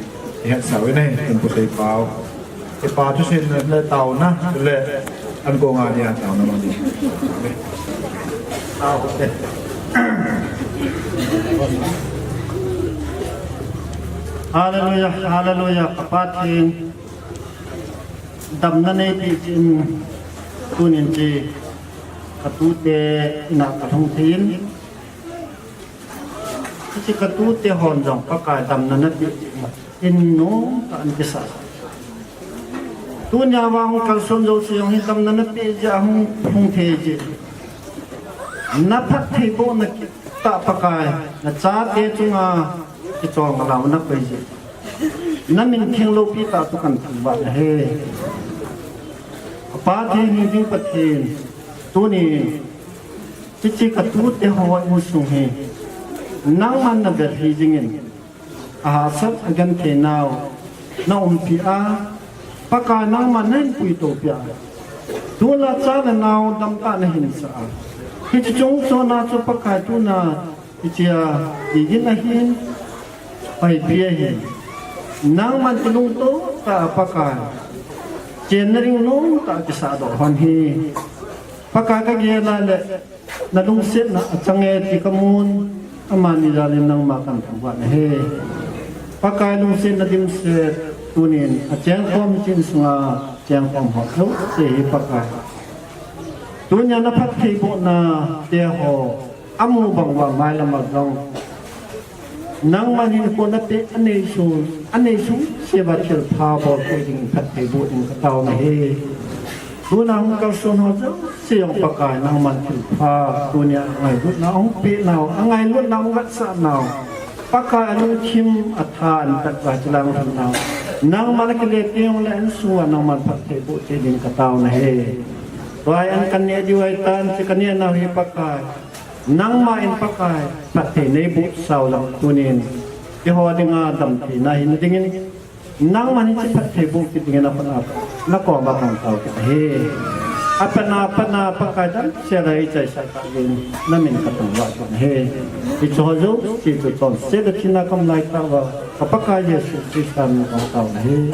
ihetsah u ahi, tin Pu Seipau. Kipa thuseina le taona, le an kou nga dia taona mang di. Hallelujah, hallelujah, ka Pathen. Damna neipeh jeh in tunin hiche ka tute in a kalhung thei in. Hiche ka tute hon jong Pakai damna napeh jeh in, in nomtah in kisah. Tunia vang hung kalson jouse jong hi damna napeh jeh a hung, hung thei jeh. Na phattheibohna kitah Pakai, na chate chunga kicholngah na koi jeh. Na min kheng loupi tah thu kan thangvah nahi. A Pathen, hing ding Pathen, tunin hiche ka tute ho insung hi nangman na vet hih jingin, ahahsat a genthei nau na umpi a, Pakai nangman na hin puito pi a, tuna cha le nau damtah na hin sah a, hiche chung chon a chu Pakai tuna hiche a igin ahin, paipi ahin, nangman kilungto tah a Pakai, chenna ding nomtah kisahdoh hon hi. Pakai, ka gel a le na lungsetna achang e ti kamun, amani jal in nangma kan thangvah nahi. Pakai, lungsetna dimset tunin achengkhom chin sunga chengkhom ho jouse hi Pakai, tunia na phattheibohna te ho amu bang uva mailam a jong nangman hinkho napeh, anei sung, anei sung seh uva thilpha bol thei dingin phattheiboh ding katao nahi. Tuna hung kalson ho jouse jong Pakai, nangman thilpha, tunia angailutna hung peh nau, angailutna hung vetsah nau, Pakai, alungthim atha in tat uva hiche lang lhun nau, nangman akile teng le insung uva nangman phattheiboh thei ding katao nahi. Tua hi an kan neh diu ahitan, hiche ka neh nau hi Pakai, nangma in Pakai, phatthei neiboh sau lang tunin, keiho dinga damtheina hina dingin, nangman hiche phattheiboh kit dingin na koma kong tao kit ahi. Apatna, apatna Pakai, damsel a eichaisah tah jeh in na min kathangvah kit ahi. Hiche ho jouse chu chonset le thina kam lai tah uva ka Pakai Jesu Christa min kong tao nahi.